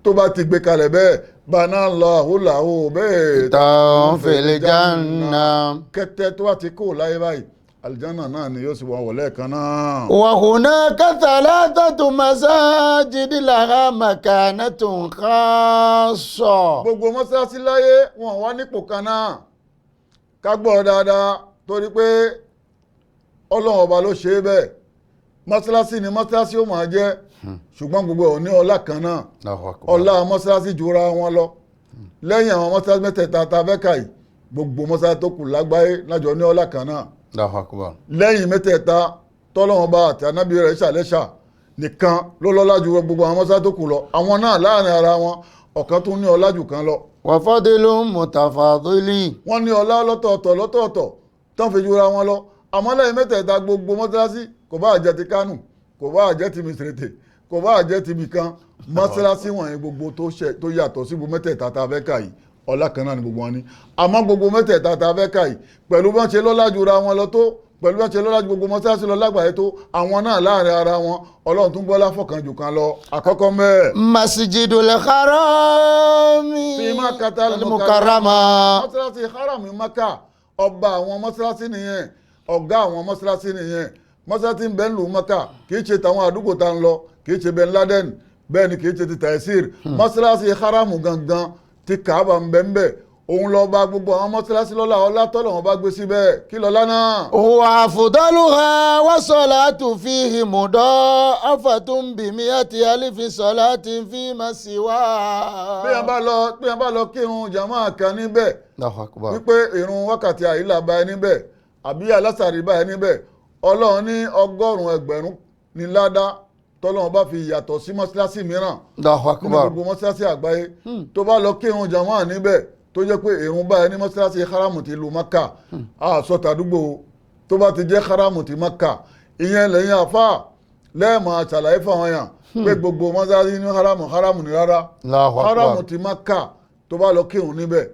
tó bá ti gbé kalẹ̀ bẹ́ẹ̀, bana làhùlàhù bẹ́ẹ̀ Baytan fil janna. Kẹtẹ tó bá ti kó láyé báyìí, àlìjánà náà ni yóò sì wọ́n wọ̀ lẹ́ẹ̀kan náà. وهناك ثلاثة مساجد لها مكانة خاصة. Gbogbo mọ́sálásí láyé wọn wá nípò kan náà. Ká gbọ́ dáadáa, torí pé Ọlọ́run ọba ló ṣe é bẹ́ẹ̀. Mọ́sálásí ni mọ́sálásí ó máa jẹ́, ṣùgbọ́n gbogbo ẹ̀ ò ní ọlá kan náà. Ọlá mọ́sálásí jura wọn lọ. Lẹ́yìn àwọn mọ́sálásí mẹ́tẹ̀ẹ̀ta tá a fẹ́ kà yìí, gbogbo mọ́sálásí tó kù lágbáyé lájọ ní ọlá kan náà. Allahu Akbar. Lẹ́yìn mẹ́tẹ̀ẹ̀ta tọ́lọ́wọ́n bá àti ànábì rẹ̀ ṣàlẹ́ṣà nìkan ló lọ́lá ju gbogbo àwọn mọ́sálásí tó kù lọ. Àwọn náà láàrin ara wọn, ọ̀kan tún ní ọlá jù kan lọ. وفضل متفاضل. Wọ́n ní ọlá lọ́tọ̀ọ̀tọ̀ lọ́tọ̀ọ̀tọ̀ tán fi jura wọn lọ. Àmọ́ lẹ́yìn mẹ́tẹ̀ẹ̀ta, gbogbo mọ́sálásí, kò bá jẹ́ ti Kánò, kò bá jẹ́ ti Misrete, kò bá jẹ́ ti ibìkan, mọ́sálásí wọ̀nyí gbogbo tó ṣe tó yàtọ̀ sí gbogbo mẹ́tẹ̀ẹ̀ta tá a fẹ́ kà yìí, ọlá kan náà ni gbogbo wọn ní. Àmọ́ gbogbo mẹ́tẹ̀ẹ̀ta tá a fẹ́ kà yìí, pẹ̀lú bí wọ́n ṣe lọ́lá jura wọn lọ tó, pẹ̀lú bí wọ́n ṣe lọ́lá ju gbogbo mọ́sálásí lọ lágbàáyé tó, àwọn náà láàrin ara wọn, Ọlọ́run tún gbọ́lá fọ̀kan jù kan lọ. Àkọ́kọ́ mẹ́ẹ̀. Masjidul Haram. Fi Makkata. Al-Mukarrama. Mọ́sálásí Haram Maka, ọba àwọn mọ́sálásí nìyẹn, ọ̀gá àwọn mọ́sálásí nìyẹn. Mọ́sálásí ń bẹ ń lù Maka, kì í ṣe tàwọn àdúgbò tá ń lọ, kì í ṣe Ben Laden, bẹ́ẹ̀ ni kì í ṣe ti Taisir. Mọ́sálásí Haram gangan ti Kaaba ń bẹ ń bẹ, òun lọ bá gbogbo àwọn mọ́sálásí lọ́la. Ọlá tọ́lọ̀ wọn bá gbé síbẹ̀, kí lọ́lá náà? وأفضلها والصلاة فيه مضاعفة ب100,000 صلاة فيما سواه. Bí yẹn bá lọ kírun jàmáà kan níbẹ̀, Allahu Akbar. wípé ìrun wákàtí àyílà bá ẹ níbẹ̀ àbí alásàrí bá ẹ níbẹ̀, Ọlọ́run ní 100,000 ní ládá tọ́lọ́run bá fi yàtọ̀ sí mọ́sálásí mìíràn Allahu nínú Akbar. gbogbo mọ́sálásí àgbáyé. Tó bá lọ kírun jàmáà níbẹ̀, tó jẹ́ pé ìrun bá ẹ ní mọ́sálásí haramu ti lu Maka, àṣọ tàdúgbò, tó bá ti jẹ́ haramu ti Maka, ìyẹn lẹ́yìn àfà lẹ́ẹ̀mọ̀ àṣàlàyé fáwọn yàn pé gbogbo mọ́sálásí ní haramu haramu ní rárá. Allahu Akbar. Haramu ti Maka, tó bá lọ kírun níbẹ̀,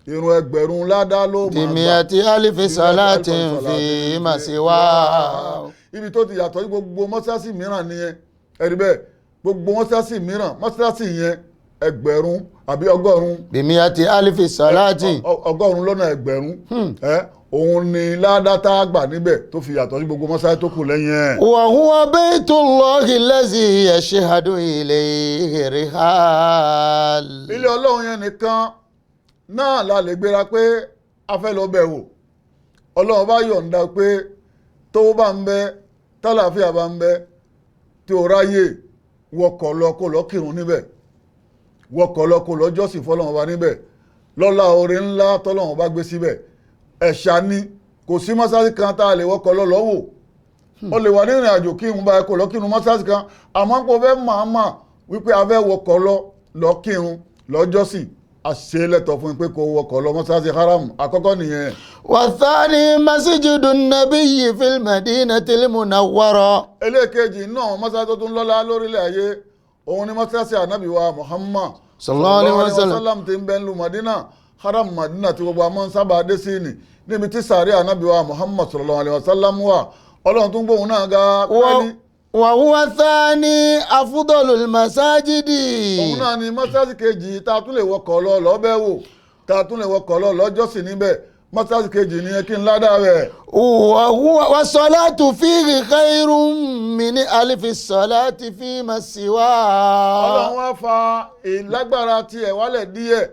ìrun 1,000 ládá ló máa gbà. ب100,000 صلاة فيما سواه. Ibi tó ti yàtọ̀ sí gbogbo mọ́sálásí mìíràn nìyẹn. Ẹ̀rí bẹ́ẹ̀, gbogbo mọ́sálásí mìíràn, mọ́sálásí yẹn 1,000 àbí 100. ب100,000 صلاة. 100,000 ẹ, òun ni ládá tá a gbà níbẹ̀ tó fi yàtọ̀ sí gbogbo mọ́sálásí tó kù lẹ́yìn ẹ̀. وهو بيت الله الذي يشهد إليه الرحال. Ilé Ọlọ́run yẹn nìkan náà la lè gbéra pé a fẹ́ lọ bẹ̀ wò. Ọlọ́run bá yọ̀ǹda pé tówó bá ń bẹ, tálàáfíà bá ń bẹ, tí o ráyè wọkọ̀ lọ kó lọ kírun níbẹ̀, wọkọ̀ lọ kó lọ jọ́sìn fọlọ́run bá níbẹ̀, lọ́lá oore ńlá tọ́lọ́run bá gbé síbẹ̀. Ẹ̀ṣà ni kò sí mọ́sáàsì kan tá a lè wọkọ̀ lọ lọ́wọ́. Ó lè wà ní ìrìn àjò kí n bá ẹ kó lọ kírun mọ́sáàsì kan, àmọ́ kò fẹ́ màmá wípé a fẹ́ wọkọ̀ lọ lọ kírun lọ́jọ́sìn, àṣẹ lẹ́tọ̀ fún pé kó wọkọ̀ lọ mọ́sáàsì haram. Àkọ́kọ́ nìyẹn. والثاني مسجد النبي في المدينة المنورة. Ẹlẹ́ẹ̀kejì náà, mọ́sáàsì tó tún lọ́lá lórílẹ̀ ayé, òun ni mọ́sáàsì ànábì wa Muhammad Sallallahu alaihi wasallam. Ti ń bẹ ń lu Madina, haram Madina tí gbogbo àmọ́ ń sábà dé sí ni, níbi tí sàárẹ̀ ànábì wa Muhammad sallallahu alaihi wasallam wà. Ọlọ́run tún gbóhùn náà ga pẹ́ẹ́lí. وهو الثاني أفضل المساجد. Òun náà ni mọ́sáàsì kejì tá a tún lè wọkọ̀ lọ lọ́bẹ̀ wò. tá a tún lè wọkọ̀ lọ lọ́jọ́sìn níbẹ̀ mọ́sálásí kejì ni kí n ládàá rẹ̀. والصلاة فيه خير من ألف الصلاة فيما سواه. Ọlọ́run wá fa ìlágbára tiẹ̀ wálẹ̀ díẹ̀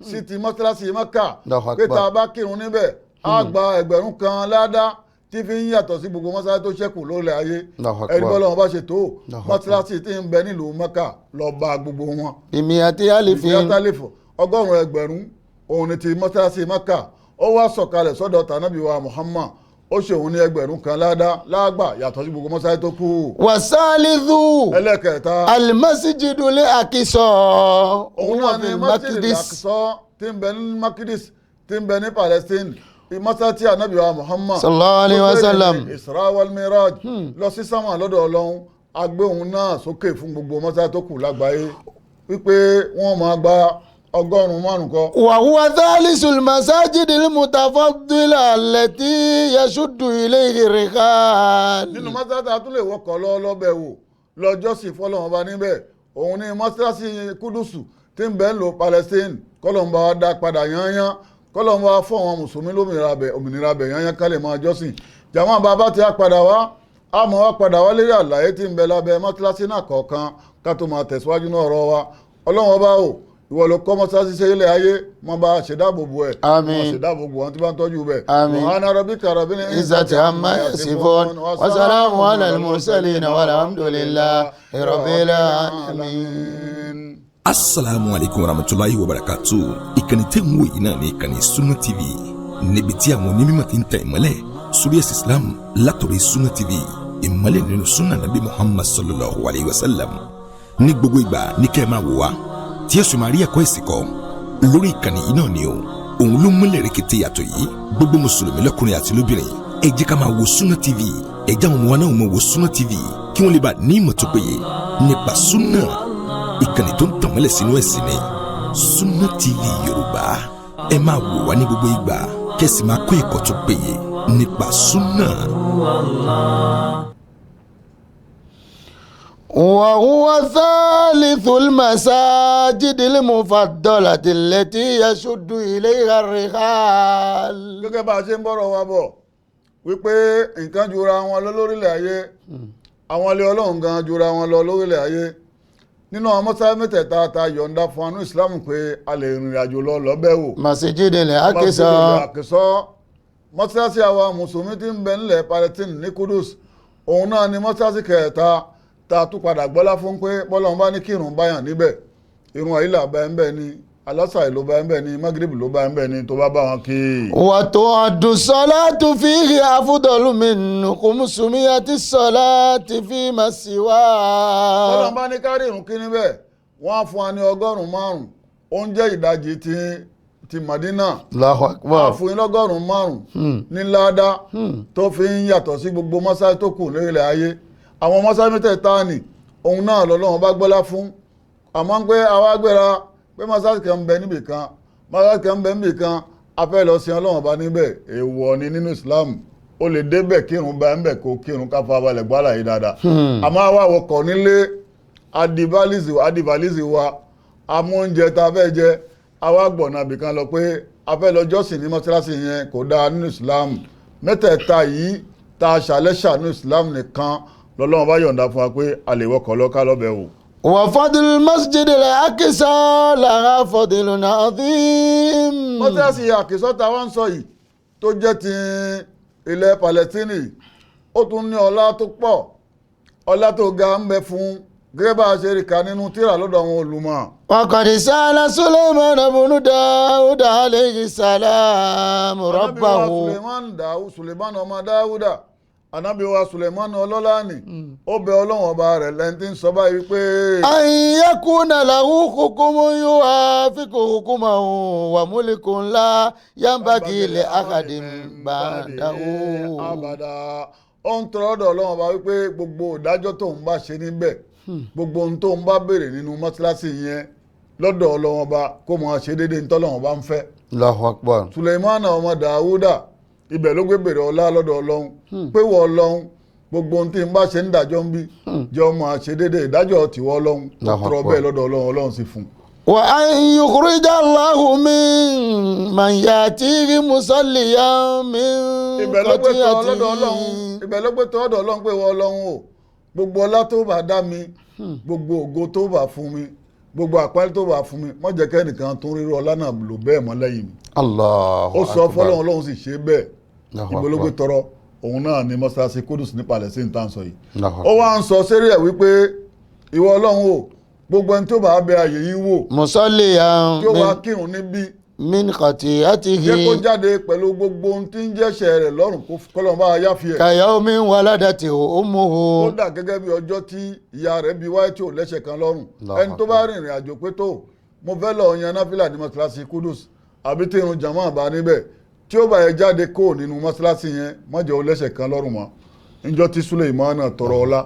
sí ti mọ́sálásí Mẹ́kà Allahu pé Akbar. tá a bá kírun níbẹ̀ á gba 1,000 ládá tí fi ń yàtọ̀ sí gbogbo mọ́sálásí tó ṣẹ́kù lórílẹ̀ ayé. Allahu Akbar. Ẹni bọ́lá wọn bá ṣe tó Allahu Akbar. mọ́sálásí tí ń bẹ nílùú Mẹ́kà lọ bá gbogbo wọn. بمئة ألف. Ìyátálẹ̀fọ̀ 100,000 òun ni ti mọ́sálásí Mẹ́kà. Ó wá sọ̀kalẹ̀ sọ́dọ̀ tànábì wa Muhammad, ó ṣe òun ní 1,000 ládá lágbà yàtọ̀ sí gbogbo mọ́sálásí tó kù. والثالث Ẹlẹ́kẹta, المسجد الأقصى òun هو náà في ni Masjid المقدس. al-Aqsa tí ń bẹ ní Makidis tí ń bẹ ní Palestine, mọ́sálásí ànábì wa Muhammad sallallahu alayhi wa tó gbé sallam. ní Isra wal Miraj lọ sí sámà lọ́dọ̀ Ọlọ́run, a gbé òun náà sókè fún gbogbo mọ́sálásí tó kù lágbàáyé wípé wọ́n máa gba 500 kọ́. وهو ثالث المساجد المتفضلة التي يشد إليه الرحال. Nínú mọ́sálásí a tún lè wọkọ̀ lọ lọ́bẹ̀ wò lọ́jọ́sìn fọlọ́run ọba níbẹ̀, òun ni mọ́sálásí Kúdùsù tí ń bẹ ń lo Palestine. Kọ́lọ́run bá wa dá padà yányán, kọ́lọ́run bá wa fún àwọn mùsùlùmí lómìnira bẹ̀, òmìnira bẹ̀ yányán, ká lè máa jọ́sìn. Jàmọ́ bàbá tí a padà wá, a mọ̀ wá padà wá lérí àlàyé tí ń bẹ lábẹ́ mọ́sálásí náà kọ̀ọ̀kan ká tó máa tẹ̀síwájú náà ọ̀rọ̀ wa. Ọlọ́run ọba o, ìwọ ló kọ́ mọ́sálásí ṣe ilẹ̀ ayé, mọ́ bá ṣèdáàbòbò ẹ̀. Àmín. Mọ́ ṣèdáàbòbò wọn tí bá ń tọ́jú bẹ̀. Àmín. Subhana rabbika rabbil عزة عما يصفون وسلام على المرسلين والحمد لله رب العالمين. Asalaamu aleykum warahmatulahi wabarakatu. Ìkànnì tẹ́ ń wò yìí náà ní ìkànnì Sunna TV, níbi tí àwọn onímọ̀ ti ń tẹ̀ ìmọ́lẹ̀ sórí ẹ̀sìn Islam látọ̀rọ̀ Sunna TV, ìmọ́lẹ̀ nínú sunna nabi Muhammad sallallahu alayhi wa sallam. Ní gbogbo ìgbà ní kẹ́ ẹ máa wò wá tí ẹ sì máa rí ẹ̀kọ́ ẹ̀sìn kọ́ lórí ìkànnì yìí náà ni o. Òun ló múlẹ̀ rẹ̀kẹ̀tẹ̀ yàtọ̀ yìí. Gbogbo mùsùlùmí lọ́kùnrin àti lóbìnrin, ẹ jẹ́ ká máa wo Sunna TV. Ẹ jẹ́ àwọn ọmọ wa náà máa wo Sunna TV kí wọ́n lè bá ní ìmọ̀ tó péye nípa sunna. Ìkànnì tó ń tàn mọ́lẹ̀ sínú ẹ̀sìn ni Sunna TV Yorùbá. Ẹ máa wò wá ní gbogbo ìgbà kẹ́sì máa kọ́ ẹ̀kọ́ tó péye nípa sunna. وهو ثالث المساجد المفضلة التي يشد إليها الرحال. Gẹ́gẹ́ bá a ṣe ń bọ̀rọ̀ wa bọ̀ wípé nǹkan jura wọn lọ lórílẹ̀ ayé, àwọn ilé Ọlọ́run gan jura wọn lọ lórílẹ̀ ayé. Nínú àwọn mọ́sálásí mẹ́tẹ̀ẹ̀ta ta yọ̀ǹda fún anú Islam pé a lè rìnrìn àjò lọ lọ́bẹ̀ wò, مسجد الأقصى. Àkìsọ́, mọ́sálásí àwa mùsùlùmí tí ń bẹ nílẹ̀ Palestine ní Kudus, òun náà ni mọ́sálásí kẹta tá a tún padà gbọ́lá fún pé bọ́lá bá ní kírun báyàn níbẹ̀, irun àyílà bá ń bẹ ni, alásàì ló bá ń bẹ ni, magrib ló bá ń bẹ ni, tó bá bá wọn kí. وتعد الصلاة فيه أفضل من 500 الصلاة فيما Bọ́lá سواه. bá ní kárí irun kí níbẹ̀, wọ́n á fún wa ní 500, ó ń jẹ́ ìdajì ti Madina. الله أكبر. Fún yín 500 ní ládá tó fi ń yàtọ̀ sí gbogbo mọ́sáì tó kù lórílẹ̀ ayé. Àwọn mọ́sáì mẹ́tẹ̀ẹ̀ta ni òun náà lọ́lọ́run bá gbọ́lá fún. Àmọ́ pé àwa gbéra pé mọ́sáì kan ń bẹ níbì kan, mọ́sáì kan ń bẹ níbì kan, a fẹ́ lọ sin Ọlọ́run bá níbẹ̀, èèwọ̀ ni nínú Islam. Ó lè débẹ̀ kírun bá ń bẹ̀ kó kírun ká fa balẹ̀ gbọ́ àlàyé dáadáa. Àmọ́ àwa wọkọ̀ nílé, adivalizi wa, amú oúnjẹ tá a fẹ́ jẹ, àwa gbọ̀nà àbìkan lọ pé a fẹ́ lọ jọ́sìn ní mọ́sálásí yẹn, kò dáa nínú Islam. Mẹ́tẹ̀ẹ̀ta yìí tá a ṣàlẹ́ṣà nínú Islam nìkan lọ́lọ́run bá yọ̀ǹda fún wa pé a lè wọkọ̀ lọ ká lọ́bẹ̀ wò. وفضل المسجد الأقصى لها فضل عظيم. Mọ́sálásí Àkìsọ́ tá wá ń sọ yìí tó jẹ́ ti ilẹ̀ Palestine, ó tún ní ọlá tó pọ̀, ọlá tó ga ń bẹ fún gẹ́gẹ́ bá a ṣe rí ka nínú tírà lọ́dọ̀ àwọn olùmọ̀. وقد سأل سليمان بن داود عليه السلام Ànábì wa ربه. Suleiman Dáú, Suleiman ọmọ Dáúdà, Ànábì wa Suleiman ọlọ́lá ni, ó bẹ Ọlọ́run ọba rẹ̀ lẹ́ni tí ń sọ báyìí wípé أن يكون له حكم يوافق حكمه وملك لا ينبغي لأحد بعده. Abàdà. Ó ń tọrọ ọ̀dọ̀ Ọlọ́run ọba wípé gbogbo ìdájọ́ tóun bá ṣe níbẹ̀, gbogbo ohun tóun bá béèrè nínú mọ́ṣáláṣí yẹn lọ́dọ̀ Ọlọ́run ọba, kó máa ṣe déédéé ntọ́lọ́run ọba ń fẹ́. الله أكبر. Suleiman ọmọ Dàwúdà ibẹ̀ ló gbé bèrè ọlá lọ́dọ̀ Ọlọ́run pé wọ́n Ọlọ́run, gbogbo ohun tí n bá ṣe ń dájọ́ ń bí jẹ́ ọmọ àṣẹ déédéé ìdájọ́ tiwọ́ Ọlọ́run. Allahu tọrọ Akbar. bẹ́ẹ̀ lọ́dọ̀ Ọlọ́run, Ọlọ́run sì fún un. وأن يخرج الله من من يأتيه مصليا من Ibẹ̀ ló gbé tọ́ lọ́dọ̀ Ọlọ́run. خطيئته. Ibẹ̀ ló gbé tọ́ ọ̀dọ̀ Ọlọ́run pé wọ́n Ọlọ́run o, gbogbo ọlá tó bá dá mi, gbogbo ògo tó bá fún mi, gbogbo àpárí tó bá fún mi, má jẹ́ kẹ́nìkan tó ń rírọ ọlá náà lò bẹ́ẹ̀ mọ́ lẹ́yìn mi. Allahu Ó sọ akbar. fọ́lọ́run, Ọlọ́run sì ṣe bẹ́ẹ̀. Allahu Ibo ló gbé akbar. tọrọ? Òun náà ni mọ́ṣáláṣí Kudus ní Palestine tá à ń sọ yìí. Allahu Ó wá ń sọ sérí ẹ̀ wípé ìwọ Ọlọ́run o, gbogbo ẹni tó bá bẹ àyè yìí wò, مصليا tí ó wá من kírun níbí, من jẹ́ kó خطيئته jáde pẹ̀lú gbogbo ohun tí ń jẹ́ṣẹ̀ rẹ̀ lọ́rùn, kó kọ́lọ́n bá yáfi ẹ̀. كيوم ولدته أمه. Ó dà gẹ́gẹ́ bí ọjọ́ tí ìyá rẹ̀ bí wáyé tí ò lẹ́ṣẹ̀ kan lọ́rùn. Allahu Ẹni tó bá rìnrìn àjò pé tó mo fẹ́ lọ yan náfìlà ní mọ́ṣáláṣí Kudus, àbí tí irun jàmáà bá níbẹ̀, tí ó bá yẹ jáde kó nínú mọ́ṣáláṣí yẹn, má jẹ́ ó lẹ́ṣẹ̀ kan lọ́rùn mọ́. Níjọ́ tí Suleimana tọrọ ọlá,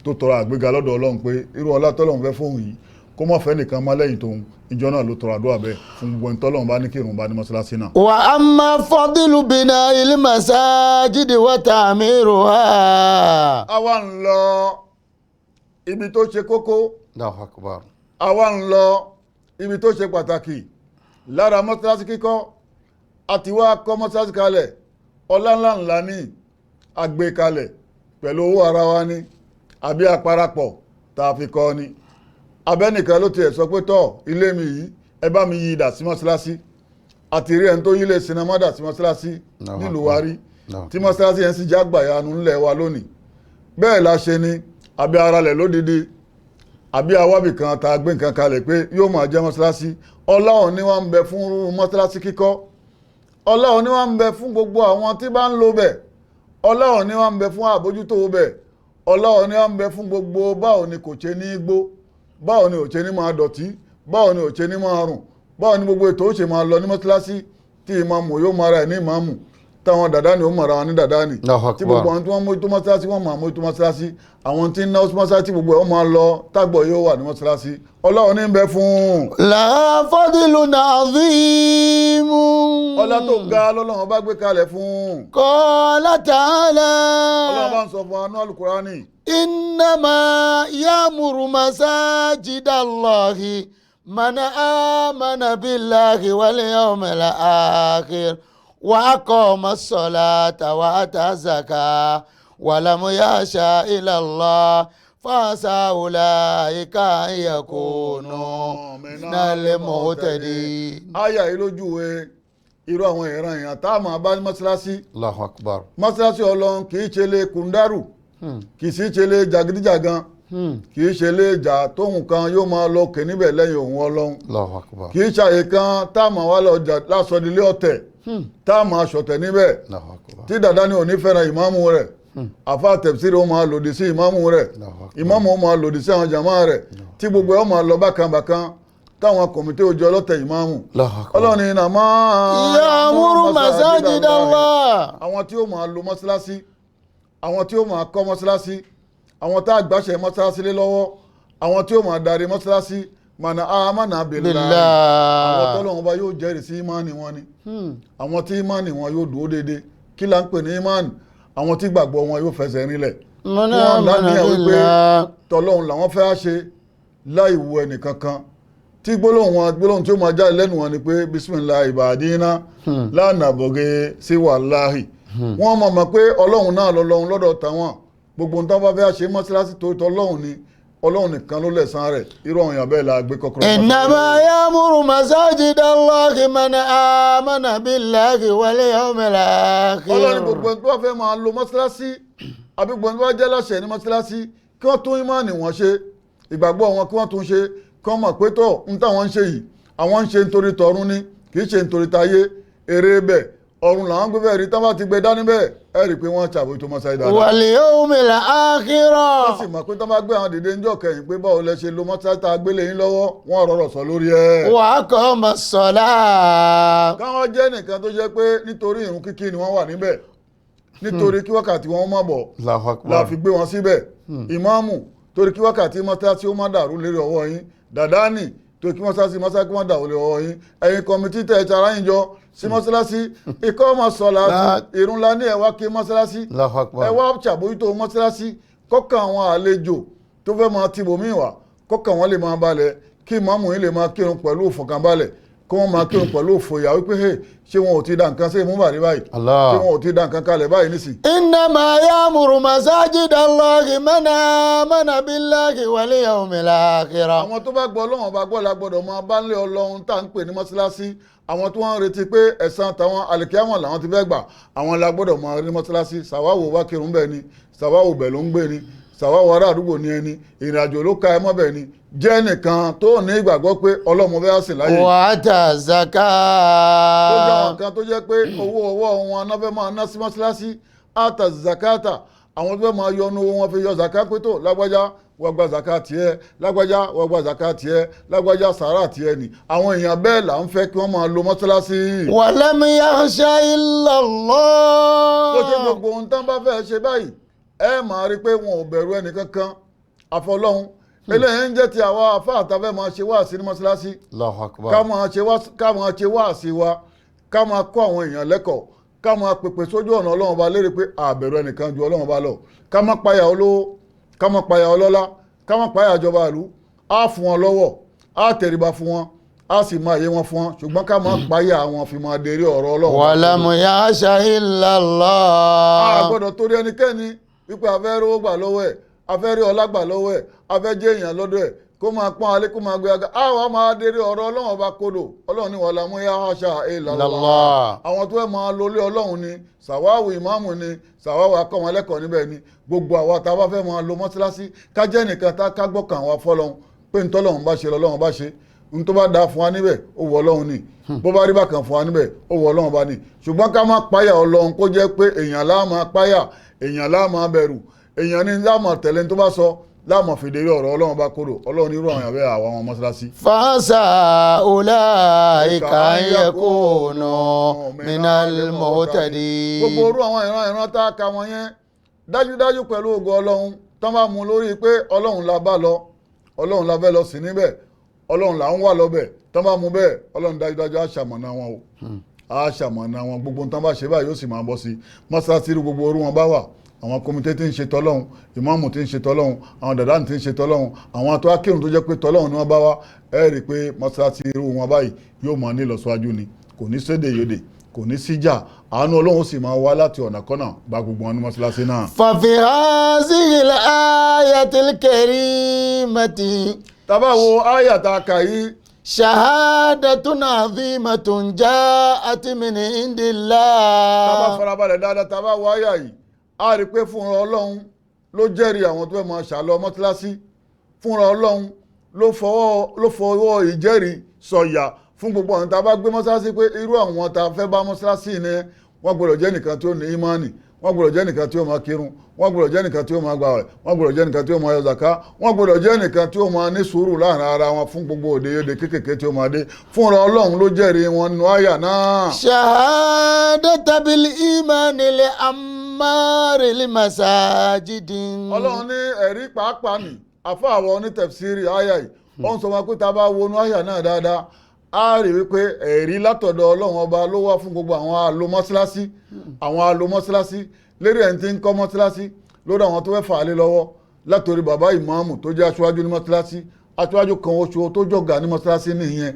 tó tọrọ àgbéga lọ́dọ̀ Ọlọ́run pé irú ọlá tọ́lọ́run fẹ́ fóun yìí, kó má fẹ́ nìkan má lẹ́yìn tóun, ìjọ náà ló tọrọ àdúrà bẹ́ẹ̀ fún gbogbo ẹni tọ́lọ́run bá ní kí irun bá ní mọ́ṣáláṣí náà. وأما فضل بناء المساجد وتعميرها. Àwa ń lọ ibi tó ṣe kókó. Allahu akbar. Àwa ń lọ ibi tó ṣe pàtàkì lára mọ́sálásí kíkọ́. Àti wá kọ́ mọ́sálásí kalẹ̀, ọlá ńlá ńlá ní àgbé kalẹ̀ pẹ̀lú owó ara wa ní, àbí àparapọ̀ tá a fi kọ́ ni, abẹ́nìkan ló tiẹ̀ sọ pé tọ́ ilé mi yìí, ẹ bá mi yí idà sí mọ́sálásí. Àti rí ẹni tó yílé sinimá dà sí mọ́sálásí Allahu nílùú wa Akbar. rí Allahu tí mọ́sálásí yẹn sì já gbàyanu ńlẹ̀ wa lónìí. Bẹ́ẹ̀ la ṣe ni, àbí ara lẹ̀ lódidi, àbí awábì kan tá a gbé nǹkan kalẹ̀ pé yóò máa jẹ́ mọ́sálásí. Ọlọ́run ni wọ́n ń bẹ fún irú mọ́sálásí kíkọ́, Ọlọ́run ni wọ́n ń bẹ fún gbogbo àwọn tí bá ń lo bẹ̀, Ọlọ́run ni wọ́n ń bẹ fún àbójútó bẹ̀, Ọlọ́run ni wọ́n ń bẹ fún gbogbo báwo ni kò ṣe ní gbó, báwo ni ò ṣe ní máa dọ̀tí, báwo ni ò ṣe ní máa rùn, báwo ni gbogbo ètò ó ṣe máa lọ ní mọ́sálásí, tí ìmáàmù yóò máa ra ẹ̀ ní ìmáàmù, táwọn dàdá ni ó máa ra wọn ní dàdá ni, Allahu Akbar. tí gbogbo àwọn tí wọ́n mójútó mọ́sálásí wọ́n máa mójútó mọ́sálásí, àwọn tí ń náwó sí mọ́sálásí gbogbo ẹ̀ wọ́n máa lọ tágbọ̀ yóò wà ní mọ́sálásí. Ọlọ́run ní ń bẹ fún un. لها فضل عظيم. Ọlá tó ga lọ́lọ́run bá gbé kalẹ̀ fún un. قال تعالى Ọlọ́run bá ń sọ fún anú alukurani. إنما يأمر مساجد الله من آمن بالله واليوم الآخر وأقام الصلاة وآتى الزكاة ولم يخش إلا الله فعسى أولئك أن يكونوا من المهتدين. Àyà yìí lójúwe irú àwọn ìran èèyàn tá a máa bá ní mọ́sálásí. الله أكبر. Mọ́sálásí Ọlọ́run kì í ṣe lé kùndárù, kì í sì ṣe lé jàgídíjàgan, kì í ṣe lé ìjà tóhun kan yóò máa lọ kè níbẹ̀ lẹ́yìn òun Ọlọ́run. الله أكبر. Kì í ṣàyè kan tá a máa wá lọ jà lásọdílé ọ̀tẹ̀, tá a máa ṣọ̀tẹ̀ níbẹ̀, الله أكبر. tí dàdá ni ò ní fẹ́ràn ìmáàmù rẹ̀, àfa tẹ̀síìrì ó máa lòdì sí ìmáàmù rẹ̀, Allahu Akbar. ìmáàmù ó máa lòdì sí àwọn jàmáà rẹ̀, tí gbogbo ẹ̀ ó máa lọ bákan bákan, táwọn kọ̀mítì òjò ọlọ́tẹ̀ ìmáàmù. الله أكبر. Ọlọ́run ní nàmá يأمر مساجد الله. Àwọn tí ó máa lo mọ́sálásí, àwọn tí ó máa kọ́ mọ́sálásí, àwọn tá a gbàṣẹ mọ́sálásí lé lọ́wọ́, àwọn tí ó máa darí mọ́sálásí, mànà àmànà billahi, àwọn بالله. tọ́lọ́run bá yóò jẹ́rìí sí ìmánì wọn ni, àwọn tí ìmánì wọn yóò dúró déédéé. Kí là ń pè ní ìmánì? Àwọn tí gbàgbọ́ wọn yóò fẹsẹ̀ rinlẹ̀, من tí wọ́n آمن láníyàn wípé بالله. tọ́lọ́run làwọn fẹ́ ṣe láì wu ẹnìkankan, tí gbólóhùn wọn, gbólóhùn tí ó máa jáde lẹ́nu wọn ni pé bisimilahi ibadina lánàbọ̀gẹ́ sí wàláhì. Wọ́n mọ̀ mọ̀ pé Ọlọ́run náà lọ́lọ́run lọ́dọ̀ tàwọn. Gbogbo nǹkan bá fẹ́ ṣe mọ́ṣáláṣí tó tọ́lọ́run ni, Ọlọ́run nìkan ló lẹ̀san rẹ̀. Irú àwọn èèyàn bẹ́ẹ̀ la gbé kọ́kọ́rọ́ mọ́ṣáláṣí. إنما يأمر مساجد الله من آمن بالله واليوم الآخر. Ọlọ́run, gbogbo ẹni tó bá fẹ́ máa lo mọ́ṣáláṣí àbí gbogbo ẹni tó bá jẹ́ láṣẹ ní mọ́ṣáláṣí, kí wọ́n tún ìmánì wọn ṣe, ìgbàgbọ́ wọn kí wọ́n tún ṣe, kí wọ́n mọ̀ pé tọ̀ ń táwọn ń ṣe yìí, àwọn ń ṣe nítorí tọ̀run ni, kì í ṣe nítorí tayé. Eré bẹ̀ ọ̀run làwọn gbé bẹ́ẹ̀ rí. Tán bá ti gbé dání bẹ́ẹ̀, ẹ rí i pé wọ́n ṣàbójútó mọ́ṣáláṣí dáadáa. واليوم الآخر. Wọ́n sì mọ̀ pé tán bá gbé àwọn dìde ńjọ́ kẹyìn pé báwo lẹ ṣe lo mọ́ṣáláṣí tá a gbélé yín lọ́wọ́, wọ́n rọrọ̀ sọ lórí ẹ̀. وأقام الصلاة. Káwọn jẹ́ nìkan tó jẹ́ pé nítorí ìrun kíkí ni wọ́n wà níbẹ̀, nítorí kí wákàtí wọn má bọ̀ الله la أكبر. fi gbé wọn síbẹ̀. Ìmáàmù, torí kí wákàtí mọ́sálásí ó má dàrú lérí ọwọ́ yín. Dàdánì, torí kí mọ́sálásí mọ́sálásí má dàrú lérí ọwọ́ yín. Ẹ̀yin kọmitì tẹ̀ ẹ̀ tara yín jọ sí mọ́sálásí, ikọ́ ọmọ sọ̀lá ìrun la ní, ẹ̀ wá kí mọ́sálásí, الله أكبر. ẹ wá ṣàbójútó mọ́sálásí, kọ́kàn àwọn àlejò tó fẹ́ máa tibòmíì wá, kọ́kàn wọn lè máa balẹ̀. Kí Kí ìmáàmù yìí lè máa kírun pẹ̀lú ìfọ̀kànbalẹ̀, kí wọ́n máa kírun pẹ̀lú òfòyà wípé, "Hey, ṣé wọn ò ti da nǹkan sí ìmúbàrí báyìí? Allah. Ṣé wọn ò ti da nǹkan kalẹ̀ báyìí nísìn?" إنما يعمر مساجد الله من آمن بالله واليوم الآخر. Àwọn tó bá gbọ́ Ọlọ́run bá gbọ́ la gbọ́dọ̀ máa bá ń lé Ọlọ́run tá à ń pè ní mọ́ṣáláṣí. Àwọn tó wọ́n ń retí pé ẹ̀san tàwọn àlìkíyàmọ̀ làwọn ti fẹ́ gbà, àwọn la gbọ́dọ̀ máa rí ní mọ́ṣáláṣí. Sàwáwò wá kírun bẹ́ẹ̀ ni, sàwáwò bẹ̀ ló ń gbé ni, sàwáwò ará àdúgbò ni, ẹni ìrìn àjò ló ka ẹ mọ́ bẹ́ẹ̀ ni, jẹ́ nìkan tó ní ìgbàgbọ́ pé Ọlọ́run fẹ́ sìn láyé. وآتى Tó jẹ́ àwọn الزكاة. kan tó jẹ́ pé owó ọwọ́ wọn náà fẹ́ máa ná sí mọ́ṣáláṣí. Ata zakata, àwọn tó fẹ́ máa yọnu owó wọn fi yọ zaka pé, tó lágbájá, wọ́n gba zaka tiẹ̀, lágbájá, wọ́n gba zaka tiẹ̀, lágbájá, sàárà tiẹ̀ ni. Àwọn èèyàn bẹ́ẹ̀ là ń fẹ́ kí wọ́n máa lo mọ́ṣáláṣí. ولم يخش إلا Tó ṣe الله. gbogbo ohun tán bá fẹ́ ṣe báyìí, ẹ máa rí i pé wọn ò bẹ̀rù ẹnì kankan àfọlọ́hun. Eléyìí ń jẹ́ ti àwa àfáà tá fẹ́ máa ṣe wáàsí ní mọ́ṣáláṣí. الله أكبر. Ká máa ṣe wáàsí wa, ká máa kọ́ àwọn èèyàn lẹ́kọ̀ọ́, ká máa pèpè sójú ọ̀nà Ọlọ́run Ọba lérí pé àbẹ̀rù ẹnìkan ju Ọlọ́run Ọba lọ. Ká má payà olówó, ká má payà ọlọ́lá, ká má payà ìjọba ìlú. Á fún wọn lọ́wọ́, á tẹríba fún wọn, á sì máa yé wọn fún wọn, ṣùgbọ́n ká má payà wọn fi máa dérí ọ̀rọ̀ Ọlọ́run. ولم يخش إلا A الله. gbọ́dọ̀ torí ẹnikẹ́ni wípé a fẹ́ rówó gbà lọ́wọ́ ẹ̀, a fẹ́ rí ọlá gbà lọ́wọ́ ẹ̀, a fẹ́ jẹ́ èèyàn lọ́dọ̀ ẹ̀, kó máa pọ́n alẹ́, kó máa gbé aga, a wà máa dérí ọ̀rọ̀ Ọlọ́run Ọba kodò. Ọlọ́run ní ولم يخش إلا الله. الله. Àwọn tó fẹ́ máa lọlé Ọlọ́run ni, sàwáwù ìmáàmù ni, sàwáwù akọ́mọlẹ́kọ̀ọ́ níbẹ̀ ni, gbogbo àwa tá a bá fẹ́ máa lo mọ́ṣáláṣí, ká jẹ́ nìkan tá ká gbọ́kàn wa fọ́lọ́run pé ntọ́lọ́run bá ṣe lọ́lọ́run bá ṣe. N tó bá dáa fún wa níbẹ̀, ó wọ Ọlọ́run ni. Bó bá rí bákan fún wa níbẹ̀, ó wọ Ọlọ́run bá ní. Ṣùgbọ́n ká má páyà Ọlọ́run, kó jẹ́ pé èèyàn lá máa páyà, èèyàn lá máa bẹ̀rù, èèyàn ní lá máa tẹ̀lé tó bá sọ, láàmú fìdí ọ̀rọ̀ Ọlọ́run bá kúrò. Ọlọ́run nírú àwọn ìyàwó àwọn ọmọ mọ́ṣáláṣí. فعسى أولئك أن يكونوا من المهتدين. Gbogbo orú àwọn ìran ìran tá a ka wọn yẹn, dájúdájú pẹ̀lú ògo Ọlọ́run, tán bá mú lórí pé Ọlọ́run la bá lọ, Ọlọ́run la fẹ́ lọ sí níbẹ̀, Ọlọ́run là ń wà lọ́bẹ̀, tán bá mú bẹ́ẹ̀, Ọlọ́run dájúdájú á ṣàmọ̀nà wọn o, á ṣàmọ̀nà wọn. Gbogbo tán bá ṣe báyìí, yóò sì máa bọ́ sí i. Mọ́ṣáláṣí irú gbogbo orú wọn bá wà, àwọn komite tí ń ṣe tọ́lọ́hun, ìmáàmù tí ń ṣe tọ́lọ́hun, àwọn dàdánì tí ń ṣe tọ́lọ́hun, àwọn tó akírun tó jẹ́ pé tọ́lọ́hun ni wọ́n bá wá, ẹ rí i pé mọ́ṣáláṣí irú wọn báyìí yóò máa ní ìlọsíwájú ni. Kò ní sédè yòdè, kò ní síjà, àánú Ọlọ́run sì máa wá láti ọ̀nà kọ́nà gba gbogbo wọn ní mọ́ṣáláṣí náà. ففي هذه الآية الكريمة Tá bá wo àyà tá a kà yìí, شهادة عظيمة جاءت من عند Tá bá الله. farabalẹ̀ dáadáa, tá bá wo àyà yìí, a rí i pé fúnra Ọlọ́run ló jẹ́rìí àwọn tó fẹ́ máa ṣàlọ́ mọ́ṣáláṣí. Fúnra Ọlọ́run ló fọwọ́ ìjẹ́rìí sọ̀yà fún gbogbo àwọn tá a bá gbé mọ́ṣáláṣí pé irú àwọn tá a fẹ́ bá mọ́ṣáláṣí ni, wọ́n gbọ́dọ̀ jẹ́ nìkan tí ó ní ìmánì, wọ́n gbọ́dọ̀ jẹ́ nìkan tí ó máa kírun, wọ́n gbọ́dọ̀ jẹ́ nìkan tí ó máa gbààwẹ̀, wọ́n gbọ́dọ̀ jẹ́ nìkan tí ó máa yọ zàká, wọ́n gbọ́dọ̀ jẹ́ nìkan tí ó máa ní sùúrù láàrin ara wọn fún gbogbo òde yóde kéékèèké tí ó máa dé. Fúnra Ọlọ́run ló jẹ́rìí wọn nínú àyà náà. شهادة بالإيمان لعمار المساجد. Ọlọ́run ní ẹ̀rí pàápàá ní àfa àwọn onítẹ̀fsírì àyà yìí, ó ń sọ wọn pé tá a bá wọnú àyà náà dáadáa, á rí wípé ẹ̀rí látọ̀dọ̀ Ọlọ́run Ọba ló wá fún gbogbo àwọn alomọ́síláṣí, àwọn alomọ́síláṣí, lérí ẹni tí ń kọ́ mọ́síláṣí, lórí àwọn tó fẹ́ fà á lé lọ́wọ́, látòrí bàbá ìmáàmù tó jẹ́ aṣáájú ní mọ́síláṣí, aṣáájú kan oṣù tó jọ̀gá ní mọ́síláṣí nìyẹn,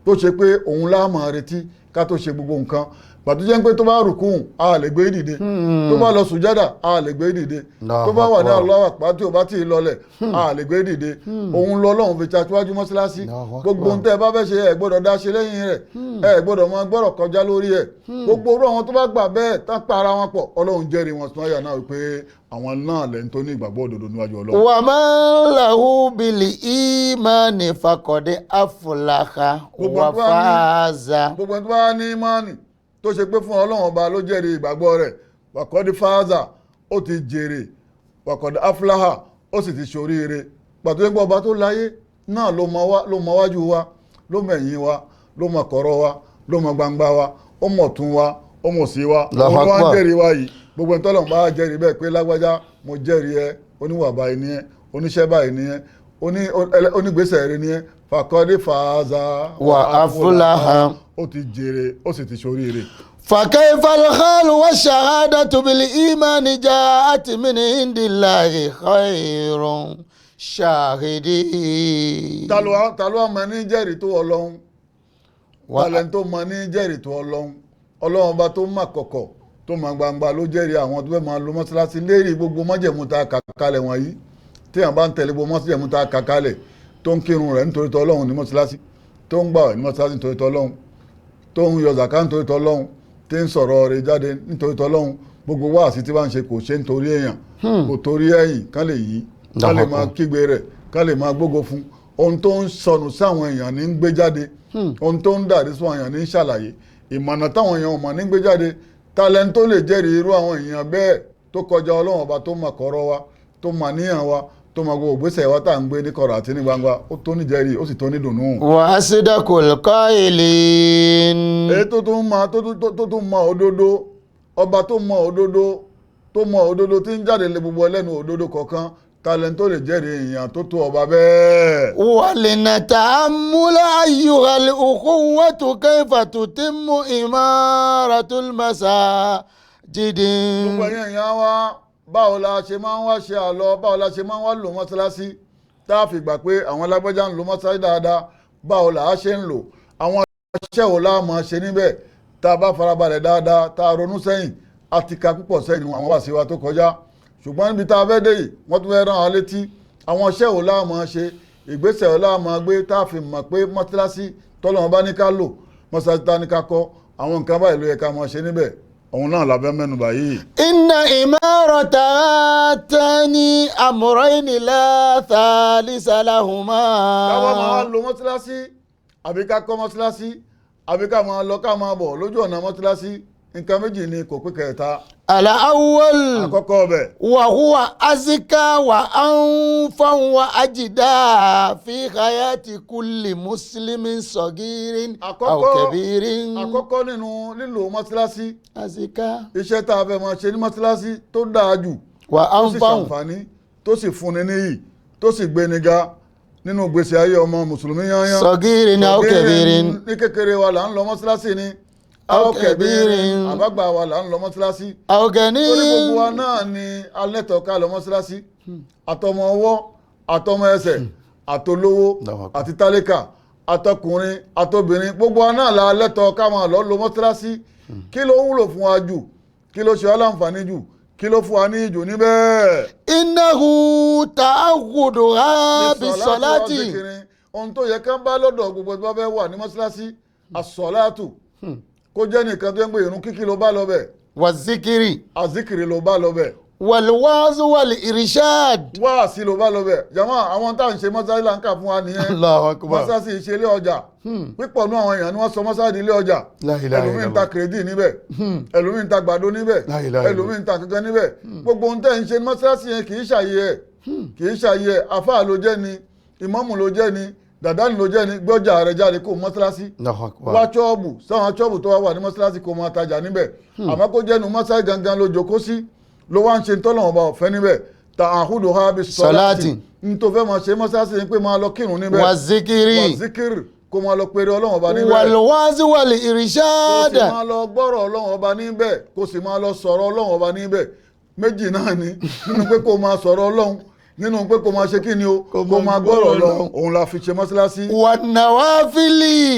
tó ṣe pé òun lá máa retí ká tó ṣe gbogbo nǹkan. Pàtó jẹ́ pé tó bá rùkún, a lè gbé dìde. Tó bá lọ sùjádà, a lè gbé dìde. Tó bá wà ní Allahu Akbar tí ò bá tí ì lọlẹ̀, a lè gbé dìde. Òun lọ Ọlọ́run fi ṣaṣíwájú mọ́ṣáláṣí. Gbogbo ohun tẹ́ ẹ bá fẹ́ ṣe, ẹ gbọ́dọ̀ dá ṣe lẹ́yìn rẹ̀, ẹ gbọ́dọ̀ máa gbọ́rọ̀ kọjá lórí ẹ̀. Gbogbo orú àwọn tó bá gbà bẹ́ẹ̀ tán pa ara wọn pọ̀, Ọlọ́run jẹ́rìí wọn sún àyà náà wípé àwọn náà lẹ́ni tó ní ìgbàgbọ́ òdodo níwájú Ọlọ́run. ومن له بالإيمان فقد أفلح Gbogbo ẹni tó bá ní- وفاز. Gbogbo ẹni tó bá ní ìmánì tó ṣe pé fún Ọlọ́run Ọba ló jẹ́rìí ìgbàgbọ́ rẹ̀, فقد فاز, ó ti jèrè, فقد أفلح, ó sì ti ṣoríire. Pàtó yẹn pé ọba tó láyé náà ló mọ wá, ló mọ wájú wa, ló mọ ẹ̀yìn wa, ló mọ kọ̀rọ̀ wa, ló mọ gbangba wa, ó mọ̀ tún wa, ó mọ̀ sí wa. Allahu Òun ló wá ń Akbar. jẹ́rìí wa yìí. Gbogbo ẹni tọ́lọ́run bá jẹ́rìí bẹ́ẹ̀ pé lágbájá, mo jẹ́rìí ẹ, oníwà báyìí ni ẹ, oníṣẹ́ báyìí ni ẹ, onígbésẹ̀ rẹ ni ẹ, فقد فاز وأفلح. ó ti jèrè, ó sì ti ṣoríire. فكيف الحال والشهادة بالإيمان جاءت من عند الله خير الشاهدين. Ta ló wá mọ ní jẹ́rìí tó Ọlọ́run? Talẹ̀ tó mọ ní jẹ́rìí tó Ọlọ́run? Ọlọ́run ọba tó mà kọ̀kọ̀, tó mọ gbangba, ló jẹ́rìí àwọn tó fẹ́ máa lo mọ́ṣáláṣí lérí gbogbo májẹ̀mú tá a kà kalẹ̀ wọ̀nyí. Téèyàn bá ń tẹ̀lé gbogbo májẹ̀mú tá a kà kalẹ̀, tó ń kírun rẹ̀ nítorí tọ́lọ́run ní mọ́ṣáláṣí, tó ń gbààwẹ̀ ní mọ́ṣáláṣí nítorí tọ́lọ́run, tó ń yọ zàká nítorí tọ́lọ́run, tí ń sọ̀rọ̀ rẹ̀ jáde nítorí tọ́lọ́run, gbogbo wáàsí tí bá ń ṣe, kò ṣe nítorí èèyàn, kò torí ẹ̀yìn kán lè yí, kán lè máa kígbe rẹ̀, kán lè máa gbógo fún ohun tó ń sọnù sáwọn èèyàn ní ń gbé jáde, ohun tó ń dàrí sáwọn èèyàn ní ń ṣàlàyé, ìmọ̀nà táwọn èèyàn ò mọ̀ ní ń gbé jáde. Talent tó lè jẹ́rìí irú àwọn èèyàn bẹ́ẹ̀ tó kọjá Ọlọ́run ọba tó mọ̀ kọ́rọ́ wa, tó mọ̀ níyàn wa, tó mọ̀ gbogbo ìgbésẹ̀ wa tá à ń gbé ní kọ̀rọ̀ àti ní gbangba? Ó tó ní jẹ́rìí, ó sì tó ní dùnú. وأصدق القائلين. Èyí tó tún mọ tó tún mọ òdodo, ọba tó mọ òdodo, tó mọ òdodo tí ń jáde lé gbogbo ẹlẹ́nu òdodo kọ̀ọ̀kan, talent tó lè jẹ́rìí èèyàn tó tó ọba bẹ́ẹ̀. ولنتأمل أيها الأخوة كيف تتم إمارة المساجد. Gbogbo ẹ̀yin èèyàn wa, báwo la ṣe máa ń wá ṣe àlọ́, báwo la ṣe máa ń wá lò mọ́ṣáláṣí tá a fi gbà pé àwọn alágbájá ń lo mọ́ṣáláṣí dáadáa? Báwo la ṣe ń lò? Àwọn iṣẹ́ wo la máa ṣe níbẹ̀? Tá a bá farabalẹ̀ dáadáa, tá a ronú sẹ́yìn, a ti ka púpọ̀ sẹ́yìn àwọn wàásù wa tó kọjá, ṣùgbọ́n níbi tá a fẹ́ dé yìí, wọ́n tún fẹ́ rán wa létí àwọn iṣẹ́ wo la máa ṣe, ìgbésẹ̀ wo la máa gbé tá a fi mọ̀ pé mọ́ṣáláṣí tọ́lọ́run bá ní ká lò, mọ́ṣáláṣí tá a ní ká kọ́, àwọn nǹkan báyìí ló yẹ ká máa ṣe níbẹ̀. Òun náà la fẹ́ mẹ́nubà yìí. إن إمارة هاتين أمرين لا ثالث لهما. Káwá máa wá lo mọ́ṣáláṣí, àbí ká kọ́ mọ́ṣáláṣí, àbí ká máa lọ ká máa bọ̀ lójú ọ̀nà mọ́ṣáláṣí, nǹkan méjì ni, kò pé kẹta. الأول Àkọ́kọ́ ọbẹ̀. وهو أزكى وأنفع وأجدى في حياة كل مسلم صغير أو كبير. Àkọ́kọ́ nínú lílo mọ́ṣáláṣí, أزكى iṣẹ́ tá a fẹ́ máa ṣe ní mọ́ṣáláṣí tó dáa jù, tó sì وأنفع ṣàǹfààní, tó sì fúnni níyì, tó sì gbéni ga nínú gbèsè ayé ọmọ mùsùlùmí yányán, صغير أو كبير. ní kékeré wa là ń lọ mọ́ṣáláṣí ni, أو أو كبير, كبير. àbágbà wa là ń lọ mọ́ṣáláṣí. أو Torí gbogbo wa غني. náà ni alẹ́tọ̀ọ́ ká lọ mọ́ṣáláṣí, àtọmọ ọwọ́, àtọmọ ẹsẹ̀, àtolówó àti tálíkà, àtọkùnrin, àtobìnrin, gbogbo wa náà la lẹ́tọ̀ọ́ ká máa lọ lo mọ́ṣáláṣí. Kí ló wúlò fún wa jù? Kí ló ṣe wá láǹfààní jù? Kí ló fún wa ní ìjù níbẹ̀? إنه تعهدها بالصلاة. بالصلاة. Ohun tó yẹ ká ń bá lọ́dọ̀ gbogbo tó bá fẹ́ wà ní mọ́ṣáláṣí, àsọ̀láàtù, kó jẹ́ nìkan tó ń gbé ìrun kíkí ló bá lọ bẹ̀, والذكر. Àzíkìrì ló bá lọ bẹ̀, والوعظ والإرشاد. Wáàsí ló bá lọ bẹ̀. Jàmá, àwọn tá à ń ṣe mọ́ṣáláṣí là ń kà fún wa nìyẹn. الله أكبر. Mọ́ṣáláṣí ìṣe ilé ọjà. Pípọ̀ nú àwọn èèyàn ni wọ́n sọ mọ́ṣáláṣí ilé ọjà. لا إله Ẹlòmíì إلا ń ta الله. kìrìdì níbẹ̀, ẹlòmíì ń ta gbàdo níbẹ̀, لا إله إلا ẹlòmíì ń ta kankan níbẹ̀. Gbogbo ohun tẹ́ ń ṣe ní mọ́ṣáláṣí yẹn, kì í ṣàyè ẹ̀, kì í ṣàyè ẹ̀. Àfáà ló jẹ́ ni, ìmámù ló jẹ́ ni, dàdánì ló jẹ́ ni, gbọ́jà rẹ̀ jáde kó mọ́ṣáláṣí, الله أكبر. Wá ṣọ́ọ̀bù sáwọn ṣọ́ọ̀bù tó wá wà ní mọ́ṣáláṣí, kó máa tajà níbẹ̀. Àmọ́ kó jẹ́nu mọ́ṣáláṣí gangan ló jókòó sí, ló wá ń ṣe tọ́lọ́wọ́n bá ọ̀fẹ́ níbẹ̀. تعهدها بالصلاة. صلاة. N tó fẹ́ máa ṣe mọ́ṣáláṣí ni pé máa lọ kírun níbẹ̀, والذكر. والذكر, kó máa lọ pèrè Ọlọ́run ọba níbẹ̀, والوعظ kó sì والإرشاد. máa lọ gbọ́rọ̀ Ọlọ́run ọba níbẹ̀, kó sì máa lọ sọ̀rọ̀ Ọlọ́run ọba níbẹ̀. Méjì náà ni, nínú pé kó máa sọ̀rọ̀ Ọlọ́run, nínú pé kó máa ṣe kí ni o, kó máa gbọ́rọ̀ Ọlọ́run. Òun la fi ṣe mọ́ṣáláṣí. والنوافل.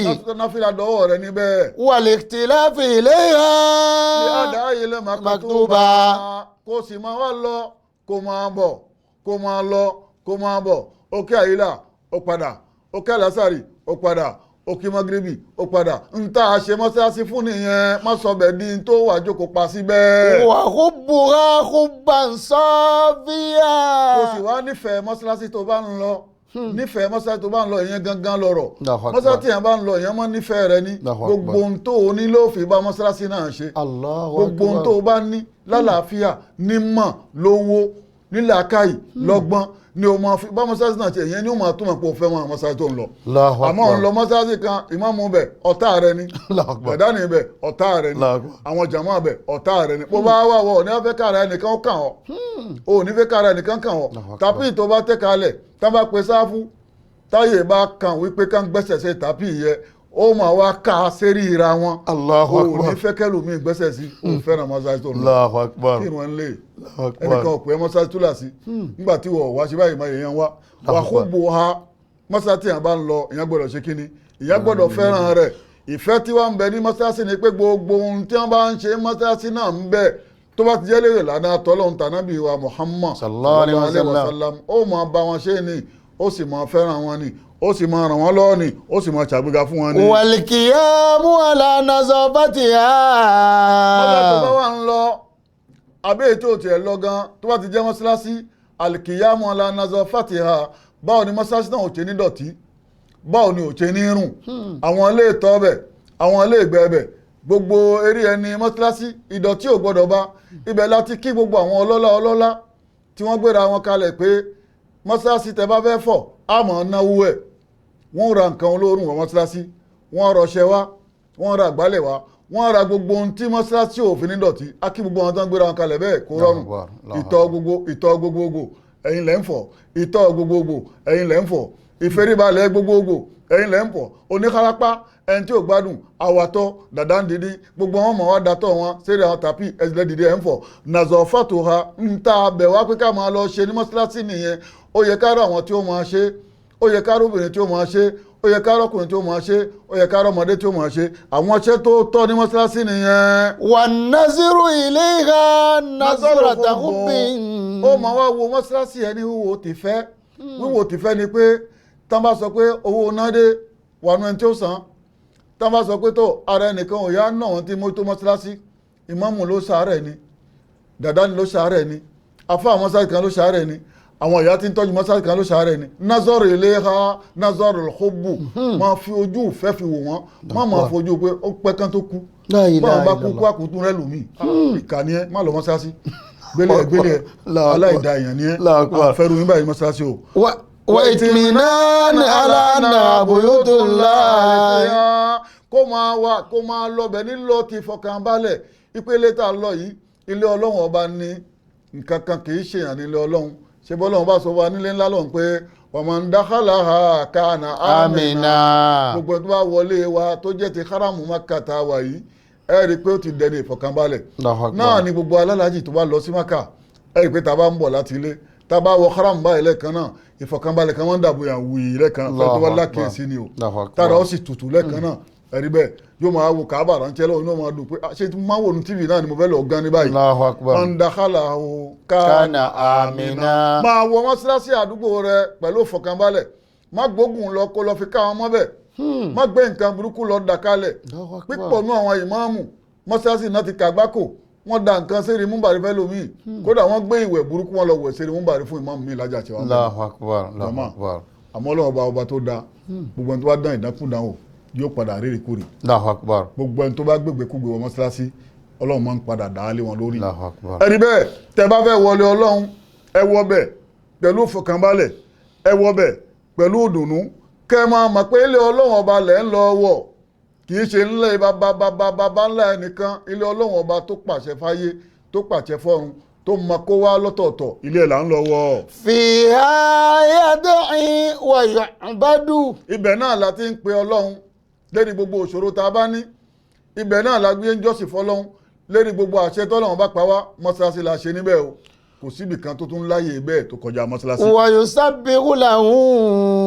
Náfìlà dọ́wọ́ rẹ níbẹ̀. والاختلاف إليها. Àdá ilẹ̀ مكتوبة. مكتوبة. Kó sì máa wá lọ, kó máa bọ̀, kó máa lọ, kó máa bọ̀. Ókè àyílà, ó padà. Ókè àlásàrì, ó padà. Ókè magrebi, ó padà. Ń tá a ṣe mọ́ṣáláṣí fún nìyẹn. Má sọ bẹ̀ di tó wà jókòó pa síbẹ̀. وحبها حبا صافيا. Kó sì wá nífẹ̀ẹ́ mọ́ṣáláṣí tó bá ń lọ. Nífẹ̀ẹ́ mọ́ṣáláṣí tó bá ń lọ, ìyẹn gangan lọ̀rọ̀. الله أكبر. Mọ́ṣáláṣí yẹn bá ń lọ, ìyẹn mọ́ nífẹ̀ẹ́ rẹ ní الله أكبر. gbogbo ohun tó o ní ló fi bá mọ́ṣáláṣí náà ṣe. الله Gbogbo ohun tó أكبر. o bá ní lálàáfíà, nímọ̀, lówó, nílàákàyè, lọ́gbọ́n ni o máa fi bá mọ́ṣáláṣí náà ṣe. Ìyẹn ni ó máa túmọ̀ pé o fẹ́ wọn mọ́ṣáláṣí tó ń lọ. الله Àmọ́ òun lọ أكبر. mọ́ṣáláṣí kan, ìmáàmù bẹ̀ ọ̀tá rẹ ni, الله أكبر. bàdánì bẹ̀ ọ̀tá rẹ ni, الله أكبر. àwọn jàmáà bẹ̀ ọ̀tá rẹ ni. Bó bá wà wọ̀ ní afẹ́ kára ẹnìkan kàn ọ́, o ní fẹ́ kára ẹnìkan kàn ọ́. الله أكبر. Tàbí tó bá tẹ́ kalẹ̀, tá bá pe sáfù, táyè bá kàn wípé ká ń gbẹ́sẹ̀ ṣe tàbí yẹ, Ó máa wá ká sérí ìra wọn. Allahu O Akbar. ní fẹ́ kẹ́lòmíì gbẹ́sẹ̀ sí. O fẹ́ràn mọ́ṣáláṣí tó ń lọ. Allahu Akbar. Kírun ẹ̀ ń lè. Allahu Akbar. Ẹnìkan ọ̀pẹ mọ́ṣáláṣí tó là sí nígbà tí wọ́n wá ṣe báyìí máa èèyàn wá wà kó bo ha. Mọ́ṣáláṣí yẹn bá ń lọ, ìyẹn gbọ́dọ̀ ṣe kíni, ìyẹn gbọ́dọ̀ fẹ́ràn rẹ̀. Ìfẹ́ tí wọ́n ń bẹ ní mọ́ṣáláṣí ni pé gbogbo ohun tí wọ́n bá ń ṣe mọ́ṣáláṣí náà ń bẹ, tó bá ti jẹ́ lérè lánàá tọ́lọ́hun tànábì wa Muhammad Sallallahu alaihi wasallam. Sallam, ó máa bá wọn ṣe ni, ó sì máa fẹ́ràn wọn ni, ó sì máa ràn wọ́n lọ́wọ́ ni, ó sì máa ṣàgbéga fún wọn ni. والقيام على نظافتها. Mọ́tò tó bá wà ń lọ, àbí ètò òtí ẹ̀ lọ gan, tó bá ti jẹ́ mọ́ṣáláṣí, alikiyamu alanazọ fatiha, báwo ni mọ́ṣáláṣí náà ò ṣe ní dọ̀tí, báwo ni ò ṣe ní rùn, àwọn ilé ìtọ̀ ọbẹ̀, àwọn ilé ìgbẹ́ ẹbẹ̀, gbogbo eré ẹni mọ́ṣáláṣí, ìdọ̀tí ò gbọ́dọ̀ bá ibẹ̀. Láti kí gbogbo àwọn ọlọ́lá ọlọ́lá tí wọ́n gbéra wọn kalẹ̀ pé mọ́ṣáláṣí tẹ bá fẹ́ fọ̀, àmọ́ náwó ẹ̀. Wọ́n ra nǹkan olóòórùn wọ mọ́ṣáláṣí, wọ́n rọṣẹ wá, wọ́n ra àgbálẹ̀ wá, wọ́n ra gbogbo ohun tí mọ́ṣáláṣí òfin ní dọ̀tí. Á kí gbogbo àwọn tó ń gbéra wọn kalẹ̀ bẹ́ẹ̀ kó rọrùn. Allahu Akbar, Allahu Ìtọ̀ gbogbo, ìtọ̀ gbogbogbò, ẹ̀yin lẹ́ ń fọ̀. Ìtọ̀ gbogbogbò, ẹ̀yin lẹ́ ń fọ̀. Ìferíbalẹ̀ gbogbogbò, ẹ̀yin lẹ́ ń fọ̀. Oníkárápá, ẹni tí ò gbádùn, àwàtọ́ dàdá ń didi, gbogbo wọn mọ̀ wá datọ̀ wọn sẹ́rí àwọn tàpí ẹ̀sìlẹ̀ dìde ẹ̀ ń fọ̀. Nàzọ̀ fàtò ha ń ta abẹ̀ wá pé ká máa lọ ṣe ní mọ́ṣáláṣí nìyẹn. Ó yẹ ká rọ àwọn tí ó máa ṣe, ó yẹ ká róbìnrin tí ó máa ṣe, ó yẹ ká rọ́kùnrin tí ó máa ṣe, ó yẹ ká rọ́mọdé tí ó máa ṣe. Àwọn iṣẹ́ tó tọ́ ní mọ́ṣáláṣí nìyẹn. والنظر إليها نظرة حب. Ó máa wá wo mọ́ṣáláṣí ẹni wíwo tìfẹ́. Wíwo tìfẹ́ ni pé tán bá sọ pé owó náà dé, wà nù ẹni tí ó san. Tán bá sọ pé tó ara ẹnìkan ò yá náà, wọn ti mójútó mọ́ṣáláṣí, ìmáàmù ló ṣàárẹ̀ ni, dàdá ni ló ṣàárẹ̀ ni, afá mọ́ṣáláṣí kan ló ṣàárẹ̀ ni, àwọn ìyá tí ń tọ́jú mọ́ṣáláṣí kan ló ṣàárẹ̀ ni, nazọ́rù ilayha nazọ́rù hubbu, máa fi ojú ìfẹ́ fi wò wọ́n. Má máa fojú pé ó pẹ́ kán tó kú. La ilaha Báwọn bá kú kú illallah. àkútún rẹ lùmí, ìkànnì ẹ má lọ mọ́ṣáláṣí, gbélé ẹ, gbélé ẹ. Allahu Akbar. Aláìda èèyàn ni ẹ. Allahu Akbar. Àfẹ́rù yín báyìí mọ́ṣáláṣí o. واطمئنان على أنها بيوت الله. Kó máa wà, kó máa lọbẹ̀ nílọ ti fọkànbalẹ̀ ìpele tá a lọ yìí, ilé Ọlọ́run Ọba ní nǹkan kan kì í ṣèyàn nílé Ọlọ́run. Ṣe bọ́lọ́run bá sọ wa nílé ńlá lọ́hùn pé ومن دخلها كان آمنا. آمنا. Gbogbo tó bá wọlé wa tó jẹ́ ti haramu Maka tá a wà yìí, ẹ rí i pé ó ti dẹni ìfọkànbalẹ̀. Allahu Akbar. Náà ni gbogbo alálàájì tó bá lọ sí Maka, ẹ rí i pé tá a bá ń bọ̀ láti ilé, tá a bá wọ haram báyìí lẹ́ẹ̀kan náà, ìfọkànbalẹ̀ kan wọ́n ń dàbò yàn wùyí lẹ́ẹ̀kan fẹ́ tó bá Allahu Akbar. lákèésí ni o. Allahu Akbar. Tára ó sì tutù lẹ́ẹ̀kan náà, ẹ rí bẹ́ẹ̀, yóò máa wo Kàábà ránṣẹ́ lọ́wọ́, inú máa dùn pé, "Ah, ṣé tí mo máa wò ní TV náà ni mo fẹ́ lọ gan ní báyìí." Allahu Akbar. من دخله كان آمنا. Máa wọ mọ́ṣáláṣí àdúgbò rẹ pẹ̀lú ìfọ̀kànbalẹ̀. Má gbógun lọ kó lọ fi ká wọn mọ́bẹ̀, má gbé nǹkan burúkú lọ dà kalẹ̀. Allahu Akbar. Pípọ̀ nú àwọn ìmáàmù mọ́ṣáláṣí náà ti kàgbákò, wọ́n da nǹkan sérí múbàrí fẹ́ lómi. Kódà wọ́n gbé ìwẹ̀ burúkú, wọn lọ wẹ̀ sérí múbàrí fún ìmáàmù mi lájà tí wọ́n bẹ̀. Allahu Akbar. Allahu Jama. Akbar. Àmọ́ Ọlọ́run Ọba, ọba tó da gbogbo ẹni tó bá dán ìdákúdán o, yóò padà rírì kúrì. Allahu Akbar. Gbogbo ẹni tó bá gbégbé kúgbé wọ mọ́ṣáláṣí, Ọlọ́run máa ń padà dà á lé wọn lórí. Allahu Akbar. Ẹni bẹ́ẹ̀, tẹ bá fẹ́ wọlé Ọlọ́run, ẹ wọ bẹ̀ pẹ̀lú ìfọ̀kànbalẹ̀, ẹ wọ bẹ̀ pẹ̀lú ìdùnnú, kẹ́ ẹ máa mọ̀ pé ilé Ọlọ́run Ọba lẹ̀ ń lọ wọ̀, kì í ṣe ńlẹ̀ bàbá bàbá bàbá ńlá ẹnìkan. Ilé Ọlọ́run Ọba tó pàṣẹ fáyé, tó pàṣẹ fọ́run, tó mọ kó wá lọ́tọ̀ọ̀tọ̀, ilé ẹ̀ là ń lọ wọ̀. فيها يدعي ويعبد. Ibẹ̀ náà la ti ń pe Ọlọ́run lérí gbogbo òṣòro tá a bá ní. Ibẹ̀ náà la gbé ń jọ́sìn fọlọ́run lérí gbogbo àṣẹ tọ́lọ́run bá pa wá. Mọ́ṣáláṣí la ṣe níbẹ̀ o. Kò síbì kan tó tún láyè bẹ́ẹ̀ tó kọjá mọ́ṣáláṣí. ويسبح له.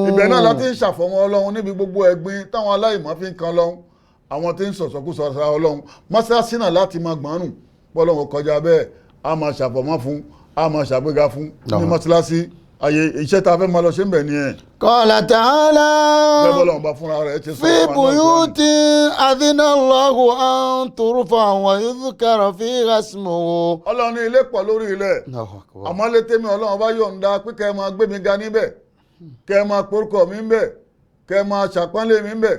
Ibẹ̀ náà la ti ń ṣàfọ̀mọ́ Ọlọ́run níbi gbogbo ẹ̀gbin táwọn aláìmọ̀ fi ń kan Ọlọ́run, àwọn tí ń sọ̀sọ̀kúsọ sára Ọlọ́run. Mọ́ṣáláṣí náà láti máa gbọ́nù bọ́lọ́run kọjá bẹ́ẹ̀, a máa ṣàfọ̀mọ́ fún, a máa ṣàgbéga fún ní mọ́ṣáláṣí. Àyè iṣẹ́ tá a fẹ́ máa lọ ṣe ń bẹ̀ nìyẹn. قال تعالى Bẹ́ẹ̀ bọ́lọ́run bá fúnra rẹ̀ ṣe sọ في fún wa náà. بيوت أذن الله أن ترفع ويذكر فيها اسمه. Ọlọ́run ní ilé pọ̀ lórí ilẹ̀, الله أكبر. àmọ́ létí mi Ọlọ́run bá yọ̀ǹda pé kẹ́ ẹ máa gbé mi ga níbẹ̀, kẹ́ ẹ máa porúkọ mi ń bẹ̀, kẹ́ ẹ máa ṣàpọ́nlé mi ń bẹ̀.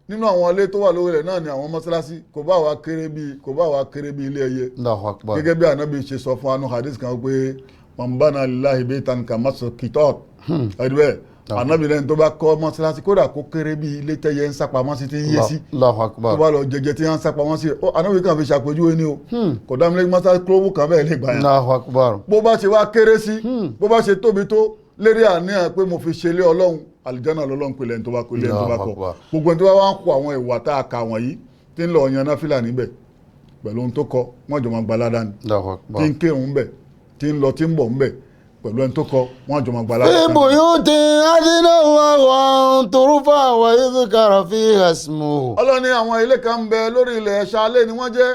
Nínú àwọn ilé tó wà lórí rẹ̀ náà ni àwọn mọ́ṣáláṣí. Kò bá wa kéré bí ilé ẹyẹ. الله أكبر. Gẹ́gẹ́ bí Ànábì ṣe sọ fún anu hadith kan pé من بنى لله بيتا كمسقطات ẹ̀rí bẹ́ẹ̀, Ànábì lẹ́ni tó bá kọ́ mọ́ṣáláṣí, kódà kó kéré bí ilé tẹ́yẹ ń sápamọ́ sí, tí ń yé sí, الله tó أكبر. bá lọ jẹjẹ tí wọ́n ń sápamọ́ sí, ó Ànábì kan fi ṣàpèjúwe ni o, kò dá mi lé mọ́ṣáláṣí kúròwù kan bẹ́ẹ̀ lè gbà yẹn. الله أكبر. Bó bá ṣe wá kéré sí, bó bá ṣe tóbi tó, lérí àníyàn pé mo fi ṣe ilé Ọlọ́run. Àlìjánà lọ́lọ́run pè lẹ́ni tó bá kọ ilé ẹni tó bá Allahu kọ. Akbar. Gbogbo ẹni tó bá wá ń kọ àwọn ìwà tá a kà wọ̀nyí, tí ń lọ yan náfìlà níbẹ̀ pẹ̀lú ohun tó kọ, wọ́n jọ máa gba ládàá ni. Allahu Akbar. Tí ń kírun ńbẹ̀, tí ń lọ tí ń bọ̀ ńbẹ̀ pẹ̀lú ẹni tó kọ, wọ́n jọ máa gba ládàá في ni. بيوت أذن الله أن ترفع ويذكر فيها اسمه. Ọlọ́ni àwọn ilé kan ń bẹ lórí ilẹ̀, ẹ̀ṣà alẹ́ ni wọ́n jẹ́,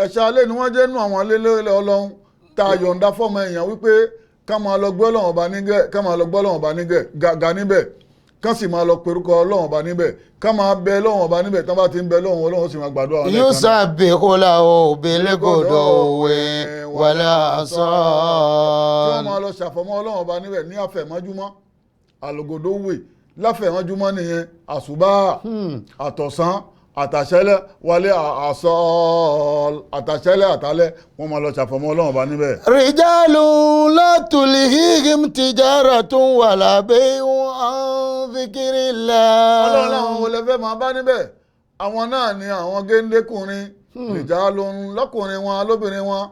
ẹ̀ṣà alẹ́ ni wọ́n jẹ́ nú àwọn ilé lórí ilẹ̀ Ọlọ́run tá a yọ̀ǹda fọ́mọ èèyàn wípé ká máa lọ gbé Ọlọ́run ọba nígẹ̀, ká máa lọ gbé Ọlọ́run ọba nígẹ̀ ga níbẹ̀, ká sì máa lọ perúkọ Ọlọ́run ọba níbẹ̀, ká máa bẹ Ọlọ́run ọba níbẹ̀. Tá bá ti ń bẹ Ọlọ́run, Ọlọ́run ó sì máa gbàdúrà wọn lẹ́ẹ̀kan náà. يسبح له بالغدو Tí wọ́n والآصال. máa lọ ṣàfọ̀mọ́ Ọlọ́run ọba níbẹ̀ ní àfẹ̀mọ́júmọ́, àlògòdówè láfẹ̀mọ́júmọ́ nìyẹn, àṣùbà, àtọ̀sán, àtàṣẹ́lẹ̀, wálé àṣọ, àtàṣẹ́lẹ̀, àtàlẹ́, wọ́n máa lọ ṣàfọ̀mọ́ Ọlọ́run ọba níbẹ̀. رجال لا تلهيهم تجارة ولا بيع عن ذكر Ọlọ́run láwọn الله. wo lẹ fẹ́ máa bá níbẹ̀? Àwọn náà ni àwọn géńdékùnrin, ìjà lóhun lọ́kùnrin wọn, lóbìnrin wọn,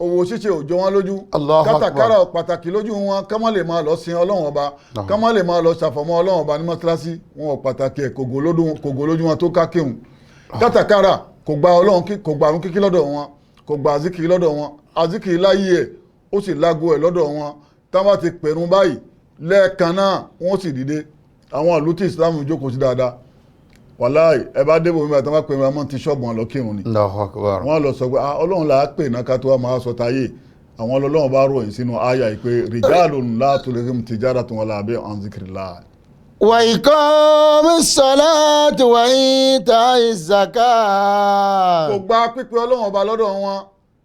òwò ṣíṣe ò jọ wọn lójú, Allahu Akbar. kátàkárà ò pàtàkì lójú wọn, ká má lè máa lọ sin Ọlọ́run ọba, ká má lè máa lọ ṣàfọ̀mọ́ Ọlọ́run ọba ní mọ́ṣáláṣí, wọn ò pàtàkì ẹ̀, kògó lójú wọn tó ká kírun. Kátàkárà kò gba Ọlọ́run kí kò gba àrùn kíkí lọ́dọ̀ wọn, kò gba àzíkiri lọ́dọ̀ wọn, àzíkiri láyé ẹ̀ ó sì lágo ẹ̀ lọ́dọ̀ wọn. Tá bá ti pẹ̀rún báyìí lẹ́ẹ̀kan náà, wọ́n sì dìde. Àwọn ìlú tí Islam jókòó sí dáadáa, wàláì, ẹ bá débò mímọ́, àtàwọn pẹ̀rún àmọ́ ti ṣọ́ọ̀bù wọn lọ kírun ni. Allahu Akbar. Wọ́n lọ sọ pé, "Ah, Ọlọ́run là á pè náà ká tó wá máa sọ táyé." Àwọn Ọlọ́run bá ròyìn sínú àyà yìí pé rijalun la tulhihim tijaratun wala bay'un an zikrillah. وإقام الصلاة وإيتاء الزكاة. Kò gba pípé Ọlọ́run ọba lọ́dọ̀ wọn.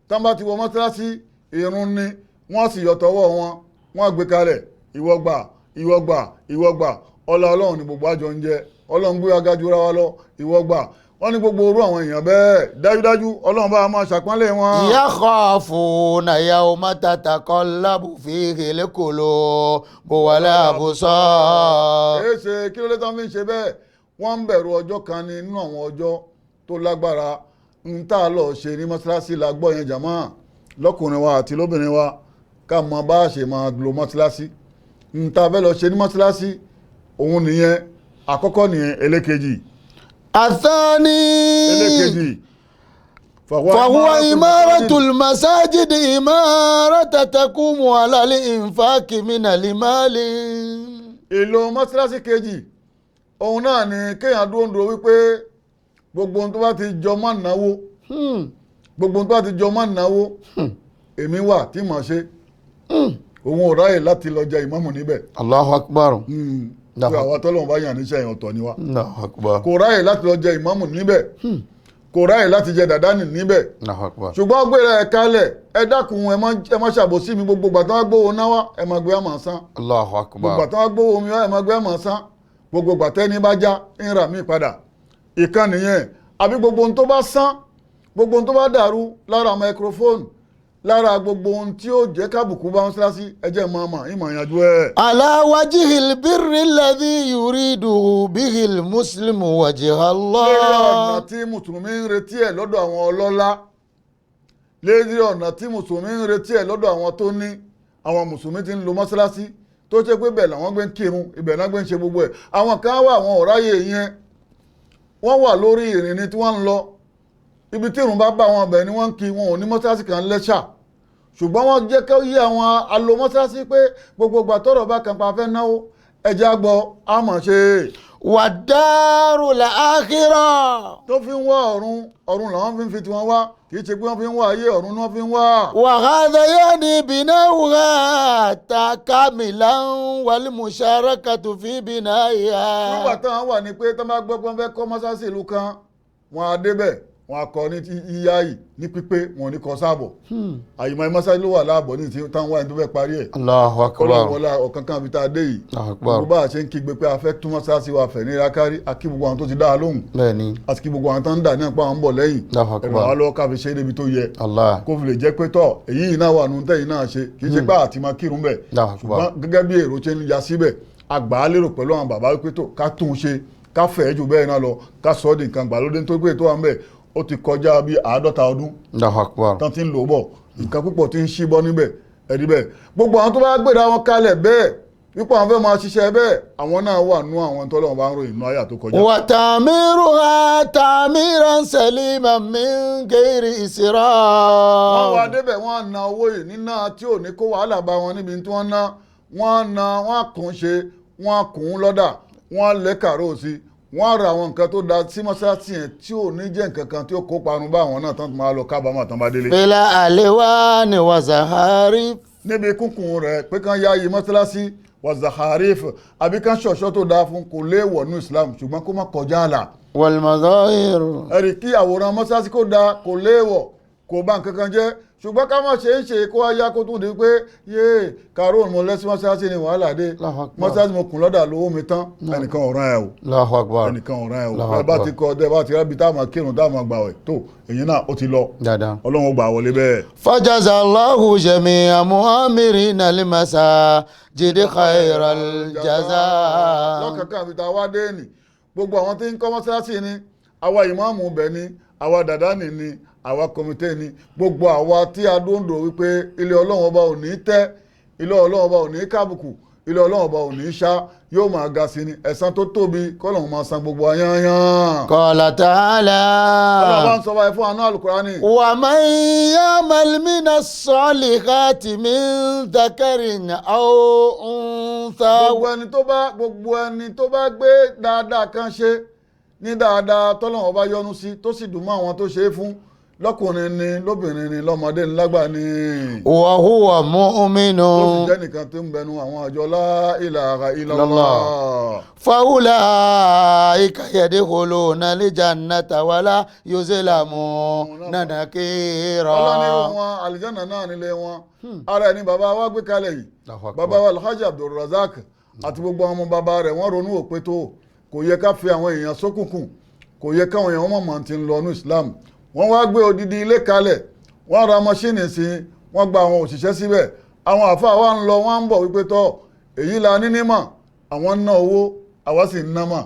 Tán bá ti wọ mọ́sálásí, ìrun ni wọ́n sì yọ tọwọ́ wọn, wọ́n gbé kalẹ̀, ìwọ gbà, ìwọ gbà, ìwọ gbà, ọlá Ọlọ́run ni gbogbo àjọ ń jẹ, Ọlọ́run gbé aga jura wa lọ, ìwọ gbà. Wọ́n ní gbogbo orú àwọn èèyàn bẹ́ẹ̀, dájúdájú Ọlọ́run bá máa ṣàpọ́nlé wọn. يخافون يوم تتقلب فيه القلوب والأبصار. Èé ṣe, kí ló dé tán fi ń ṣe bẹ́ẹ̀? Wọ́n ń bẹ̀rù ọjọ́ kan ní nínú àwọn ọjọ́ tó lágbára. Ń tá a lọ ṣe ní mọ́ṣáláṣí la gbọ́ yẹn, jàmá, lọ́kùnrin wa àti lóbìnrin wa, ká mọ bá a ṣe máa lo mọ́ṣáláṣí. Ń tá a fẹ́ lọ ṣe ní mọ́ṣáláṣí òun nìyẹn, àkọ́kọ́ nìyẹn. Ẹlẹ́kejì. الثاني. Ẹlẹ́kejì. فهو إمارة المساجد إمارة تقوم على الإنفاق من المال. Èlò mọ́ṣáláṣí kejì, òun náà ni kéèyàn dúró ń dúró wípé gbogbo ohun tó bá ti jọ mọ́ náwó, gbogbo ohun tó bá ti jọ mọ́ náwó, èmi wà tí màá ṣe. Òun ò ráyè láti lọ jẹ ìmáàmù níbẹ̀. Allahu Akbar. Pé àwa tọ́lọ́run bá yàn níṣẹ́ yẹn, ọ̀tọ̀ ni wa. Allahu Akbar. Kò ráyè láti lọ jẹ ìmáàmù níbẹ̀, kò ráyè láti jẹ dàdánì níbẹ̀. Allahu Akbar. Ṣùgbọ́n gbéra ẹ̀ kalẹ̀, ẹ dákun, ẹ má ṣàbòsí mi, gbogbo gbàtàn wá gbówó náwá, ẹ má gbé àmà san. Allahu Gbogbo Akbar. gbàtàn wá gbówó omi wá, ẹ má gbé àmà san. Gbogbo gbàtẹ́ ní bá já ń rà mí padà, ìkan nìyẹn. Àbí gbogbo ohun tó bá sán, gbogbo ohun tó bá dàrú lára microphone, lára gbogbo ohun tí ó jẹ́ kábùkù bá mọ́ṣáláṣí, ẹ jẹ́ mọ́ ọmọ ìmọ̀ ìyànjú ẹ̀. على وجه البر الذي يريده به المسلم وجه Lórí ọ̀nà الله. tí mùsùlùmí ń retí ẹ̀ lọ́dọ̀ àwọn ọlọ́lá, lérí ọ̀nà tí mùsùlùmí ń retí ẹ̀ lọ́dọ̀ àwọn tó ní, àwọn mùsùlùmí ti ń lo mọ́ṣáláṣí tó ṣe pé bẹ́ẹ̀ làwọn gbé ń kírun, ibẹ̀ náà gbé ń ṣe gbogbo ẹ̀. Àwọn kan wà, àwọn ọ̀ráyè yẹn, wọ́n wà lórí ìrìn ni tí wọ́n ń lọ, ibi tí ìrun bá bá wọn bẹ̀ ni wọ́n ń kí. Wọn ò ní mọ́ṣáláṣí kan lẹ́ṣà, ṣùgbọ́n wọ́n jẹ́ kí ó yé àwọn alo mọ́ṣáláṣí pé gbogbo ìgbà tọ́rọ̀ bá kan pa fẹ́ náwó, ẹ̀jẹ̀ àgbọ̀ àmọ̀ ṣe é. والدار الآخرة. Tó fi ń wá ọ̀run, ọ̀run làwọn fi ń fi tiwọn wá, kì í ṣe pé wọ́n fi ń wá ayé, ọ̀run ni wọ́n fi ń wá. وهذا يعني بناؤها كاملا والمشاركة في Nígbà بنائها. táwọn wà ní pé tán bá gbọ́ pé wọ́n fẹ́ kọ́ mọ́sáàsì ìlú kan, wọn á débẹ̀, wọn á kọ́ ní yíyá yìí ní pípé, wọn ò ní kọ́ sáàbọ̀. Àyùmọ̀ mọ́sáàsì ló wà láàbọ̀ ní ti táwọn wà ní tó fẹ́ parí ẹ̀. Allahu Ọlọ́run wọlá ọ̀kan kan àbí tá a dé yìí. Allahu Akbar. Gbogbo bá a ṣe ń kígbe pé a fẹ́ tún mọ́sáàsì wa fẹ̀ ní rákárí, a kí gbogbo àwọn tó ti dá a lóhùn, Bẹ́ẹ̀ni. àti kí gbogbo àwọn tó ń dà ní àpá àwọn ń bọ̀ lẹ́yìn. Allahu Akbar. Ẹ̀rọ wa lọ́wọ́ ká fi ṣe é débi tó yẹ, Allah. kó fi lè jẹ́ pé tọ́ èyí yìí náà wà nù tẹ́yìn náà ṣe, kì í ṣe pé àti máa kírun bẹ̀. Allahu Akbar. Ṣùgbọ́n gẹ́gẹ́ bí èrò ṣe ń ya síbẹ̀, àgbà á lérò pẹ̀lú àwọn bàbá wípé tó ká tún un ṣe, ká fẹ̀ jù bẹ́ẹ̀ náà lọ, ká sọ ọ́ di nǹkan gbàlódé, nítorí pé tó wà ń bẹ̀ ó ti kọjá bí 50 ọdún Allahu Akbar. tán ti ń lò ó bọ̀, nǹkan púpọ̀ ti ń ṣíbọ́ níbẹ̀. Ẹ̀rí bẹ́ẹ̀, gbogbo àwọn tó bá gbéra wọn kalẹ̀ bẹ́ẹ̀ Wípé àwọn fẹ́ máa ṣiṣẹ́ bẹ́ẹ̀, àwọn náà wà nú àwọn tọ́lọ́run bá ń ròyìn nú àyà tó kọjá. وتعميرها تعميرا سليما من غير Wọ́n wá إسراف. Débẹ̀, wọ́n á na owó yìí níná tí ò ní kó wàhálà bá wọn níbi tí wọ́n ná. Wọ́n á na, wọ́n á kùn ṣe, wọ́n á kùn ún lọ́dà, wọ́n á lẹ́ kàró sí, wọ́n á ra àwọn nǹkan tó da sí mọ́ṣáláṣí yẹn tí ò ní jẹ́ nǹkan kan tí ó kó parun bá àwọn náà tán tó máa lọ kábàámọ̀ tán bá délé. بالألوان وزخارف. Níbi kúnkùn rẹ̀ pé kán yá yìí mọ́ṣáláṣí wazaharif àbí kán ṣọ̀ṣọ́ tó dáa fún, kò léèwọ̀ ní Islam, ṣùgbọ́n kó má kọjá àlà. والمظاهر. Ẹ̀rì kí àwòrán mọ́ṣáláṣí kó dáa kò léèwọ̀, kò bá nǹkan kan jẹ́, ṣùgbọ́n ká má ṣe é ṣe kó wá yá kó tún di pé yéè kàró mo lẹ́sí mọ́ṣáláṣí ni wàhálà dé. Allahu Akbar. Mọ́ṣáláṣí mo kùn lọ́dà lówó mi tán, ẹnìkan ọ̀ràn ẹ̀ o. Allahu Akbar. Ẹnìkan ọ̀ràn ẹ̀ o. Allahu Ẹ bá Akbar. ti kọ́ ẹ bá ti rábi táwọn kírun táwọn gbàwẹ̀ tó èyí náà ó ti lọ. Dáadáa. Ọlọ́run ó gbà wọlé bẹ́ẹ̀. فجزى الله جميع مؤامرين المساجد خير الجزاء. Lọ́kànkàn àfi tá a wá dé nì, gbogbo àwọn tí ń kọ́ mọ́sálásí ni, àwa ìmáàmù bẹ̀ ni, àwa dàdánì ni, àwa kọ́mítẹ́ ni, gbogbo àwa tí a dóńdó wípé ilé Ọlọ́run Ọba ò ní tẹ́, ilé Ọlọ́run Ọba ò ní kábùkù, ilé Ọlọ́run Ọba ò ní ṣá, yóò máa ga sí ni. Ẹ̀san tó tóbi kọ́lọ́run máa san gbogbo ayányán. قال تعالى: Ọlọ́run bá ń sọ báyìí fún àánú Àlùkùránì. ومن يعمل من الصالحات من ذكر أو أنثى. Gbogbo ẹni tó bá gbé dáadáa kan ṣe ní dáadáa tọ́lọ́run Ọba yọ́nú sí, tó sì dùn mọ́ àwọn tó ṣe é fún, lọ́kùnrin ni, lóbìnrin ni, lọ́mọdé ni, lágbà ni, وهو مؤمن tó sì jẹ́ nìkan tó ń bẹnu àwọn àjọ la ilaha illallah. فأولئك يدخلون الجنة ولا يظلمون نقيرا. Ọlọ́ni wọn àlìjáná náà nílé wọn. Ara ẹni bàbá wa gbé kalẹ̀ yìí, Allahu Akbar. bàbá wa Alhaji Abdulrazak àti gbogbo àwọn ọmọ bàbá rẹ̀, wọ́n ronú òpé tó kò yẹ ká fi àwọn èèyàn sókùnkùn, kò yẹ káwọn èèyàn mọ̀mọ́ ti ń lọ ní Islam. Wọ́n wá gbé odidi ilé kalẹ̀, wọ́n ra mọ́ṣíìnì sí, wọ́n gba àwọn òṣìṣẹ́ síbẹ̀. Àwọn àfáà wa ń lọ, wọ́n ń bọ̀ wípé tọ́ èyí la ní nímọ̀. Àwọn ń ná owó, àwa sì ń ná mọ̀.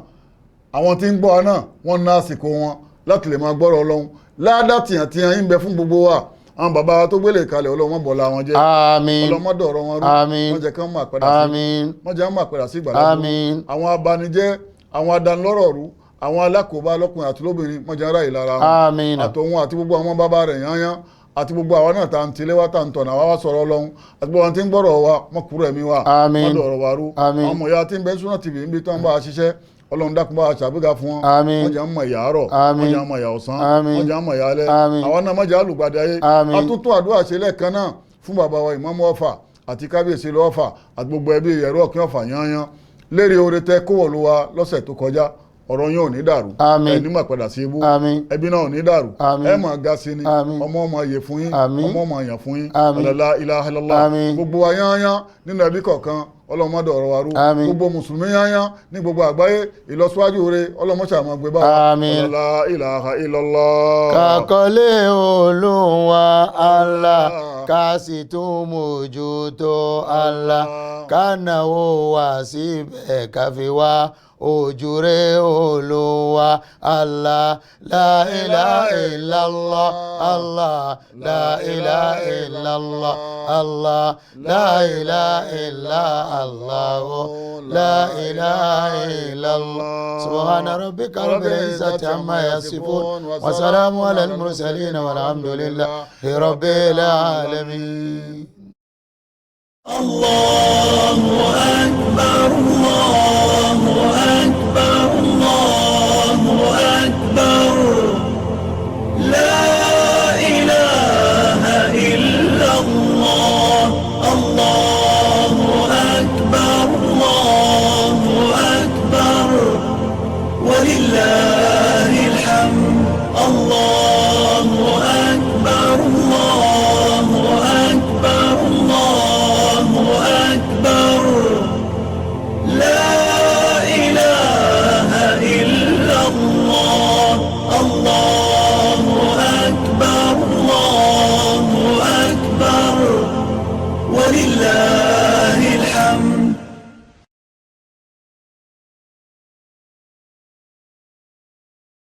Àwọn tí ń gbọ́ wa náà, wọ́n ná àsìkò wọn láti lè máa gbọ́rọ̀ Ọlọ́run. Ládàá tìyàntìyàn ń bẹ fún gbogbo wa. Àwọn bàbá wa tó gbélé kalẹ̀, Ọlọ́run wọn bọ̀lá wọn jẹ́. Àmín. Ọlọ́mọdé ọ̀rọ̀ wọn rú. Àmín. Wọ́n jẹ́ kán máa padà sí Àmín. wọ́n jẹ́ kán máa padà sí ìgbàlá. Àmín. Àwọn abanijẹ́, àwọn adanilọ́rọ̀ rú, àwọn alákòóbá lọ́kùnrin àti lóbìnrin, wọ́n jẹ́ ara ìlara wọn. Àmín. Àtòun àti gbogbo àwọn bàbá rẹ̀ yányán àti gbogbo àwọn náà tá à ń tilé wá, tá à ń tọ̀nà wá wá sọ̀rọ̀ Ọlọ́run, àti gbogbo àwọn tí ń gbọ́rọ̀ wa, wọ́n kúrò ẹ̀mí wa. Àmín. Wọ́n dọ̀rọ̀ wa rú. Àmín. Àwọn ọmọ ìyá tí ń bẹ Sunna TV níbi tí wọ́n bá a ṣiṣẹ́, Ọlọ́run dákun bá a ṣàgbéga fún wọn. Àmín. Wọ́n jẹ́ ń mọ̀ ìyá àárọ̀. Àmín. Wọ́n jẹ́ ń mọ̀ ìyá ọ̀sán. Àmín. Wọ́n jẹ́ ń mọ̀ ìyá alẹ́. Àmín. Àwọn náà mọ̀jẹ̀ àlùgbàdì ayé. Àmín. Atúntún àdúrà ṣe lẹ́ẹ̀kan náà fún bàbá wa Ìmáàmù Ọ̀fà àti kábíyèsí ìlú Ọ̀fà àti gbogbo ẹbí ẹ̀rọ ọ̀kín Ọ̀fà yányán lérí oore tẹ kówọ̀ ló wa lọ́sẹ̀ tó kọjá. Ọ̀rọ̀ yín ò ní dàrú. Àmín. Ẹni mà padà sí ibú. Àmín. Ẹbí náà ò ní dàrú. Àmín. Ẹ máa ga sí ni. Àmín. Ọmọ ọmọ yè fún yín. Àmín. Ọmọ ọmọ yàn fún yín. Àmín. La ilaha illallah. Àmín. Gbogbo wa yányán nínú ẹbí kọ̀ọ̀kan, ọlọ́mọdé ọ̀rọ̀ wa rú. Àmín. Gbogbo mùsùlùmí yányán ní gbogbo àgbáyé, ìlọsíwájú rere ọlọ́mọṣà máa gbé bá wa. Àmín. La ilaha illallah. Kakọ́lé Olúwa Allah, ká sì tún mójútó Allah, ká náwó wá síbẹ̀, ká fi wá ojúre Olúwa Allah. La ilaha illallah Allah, la ilaha illallah Allah, la ilaha illa Allah, la ilaha illallah. سبحان ربك رب العزة عما يصفون وسلام على المرسلين والحمد لله رب العالمين. الله أكبر الله.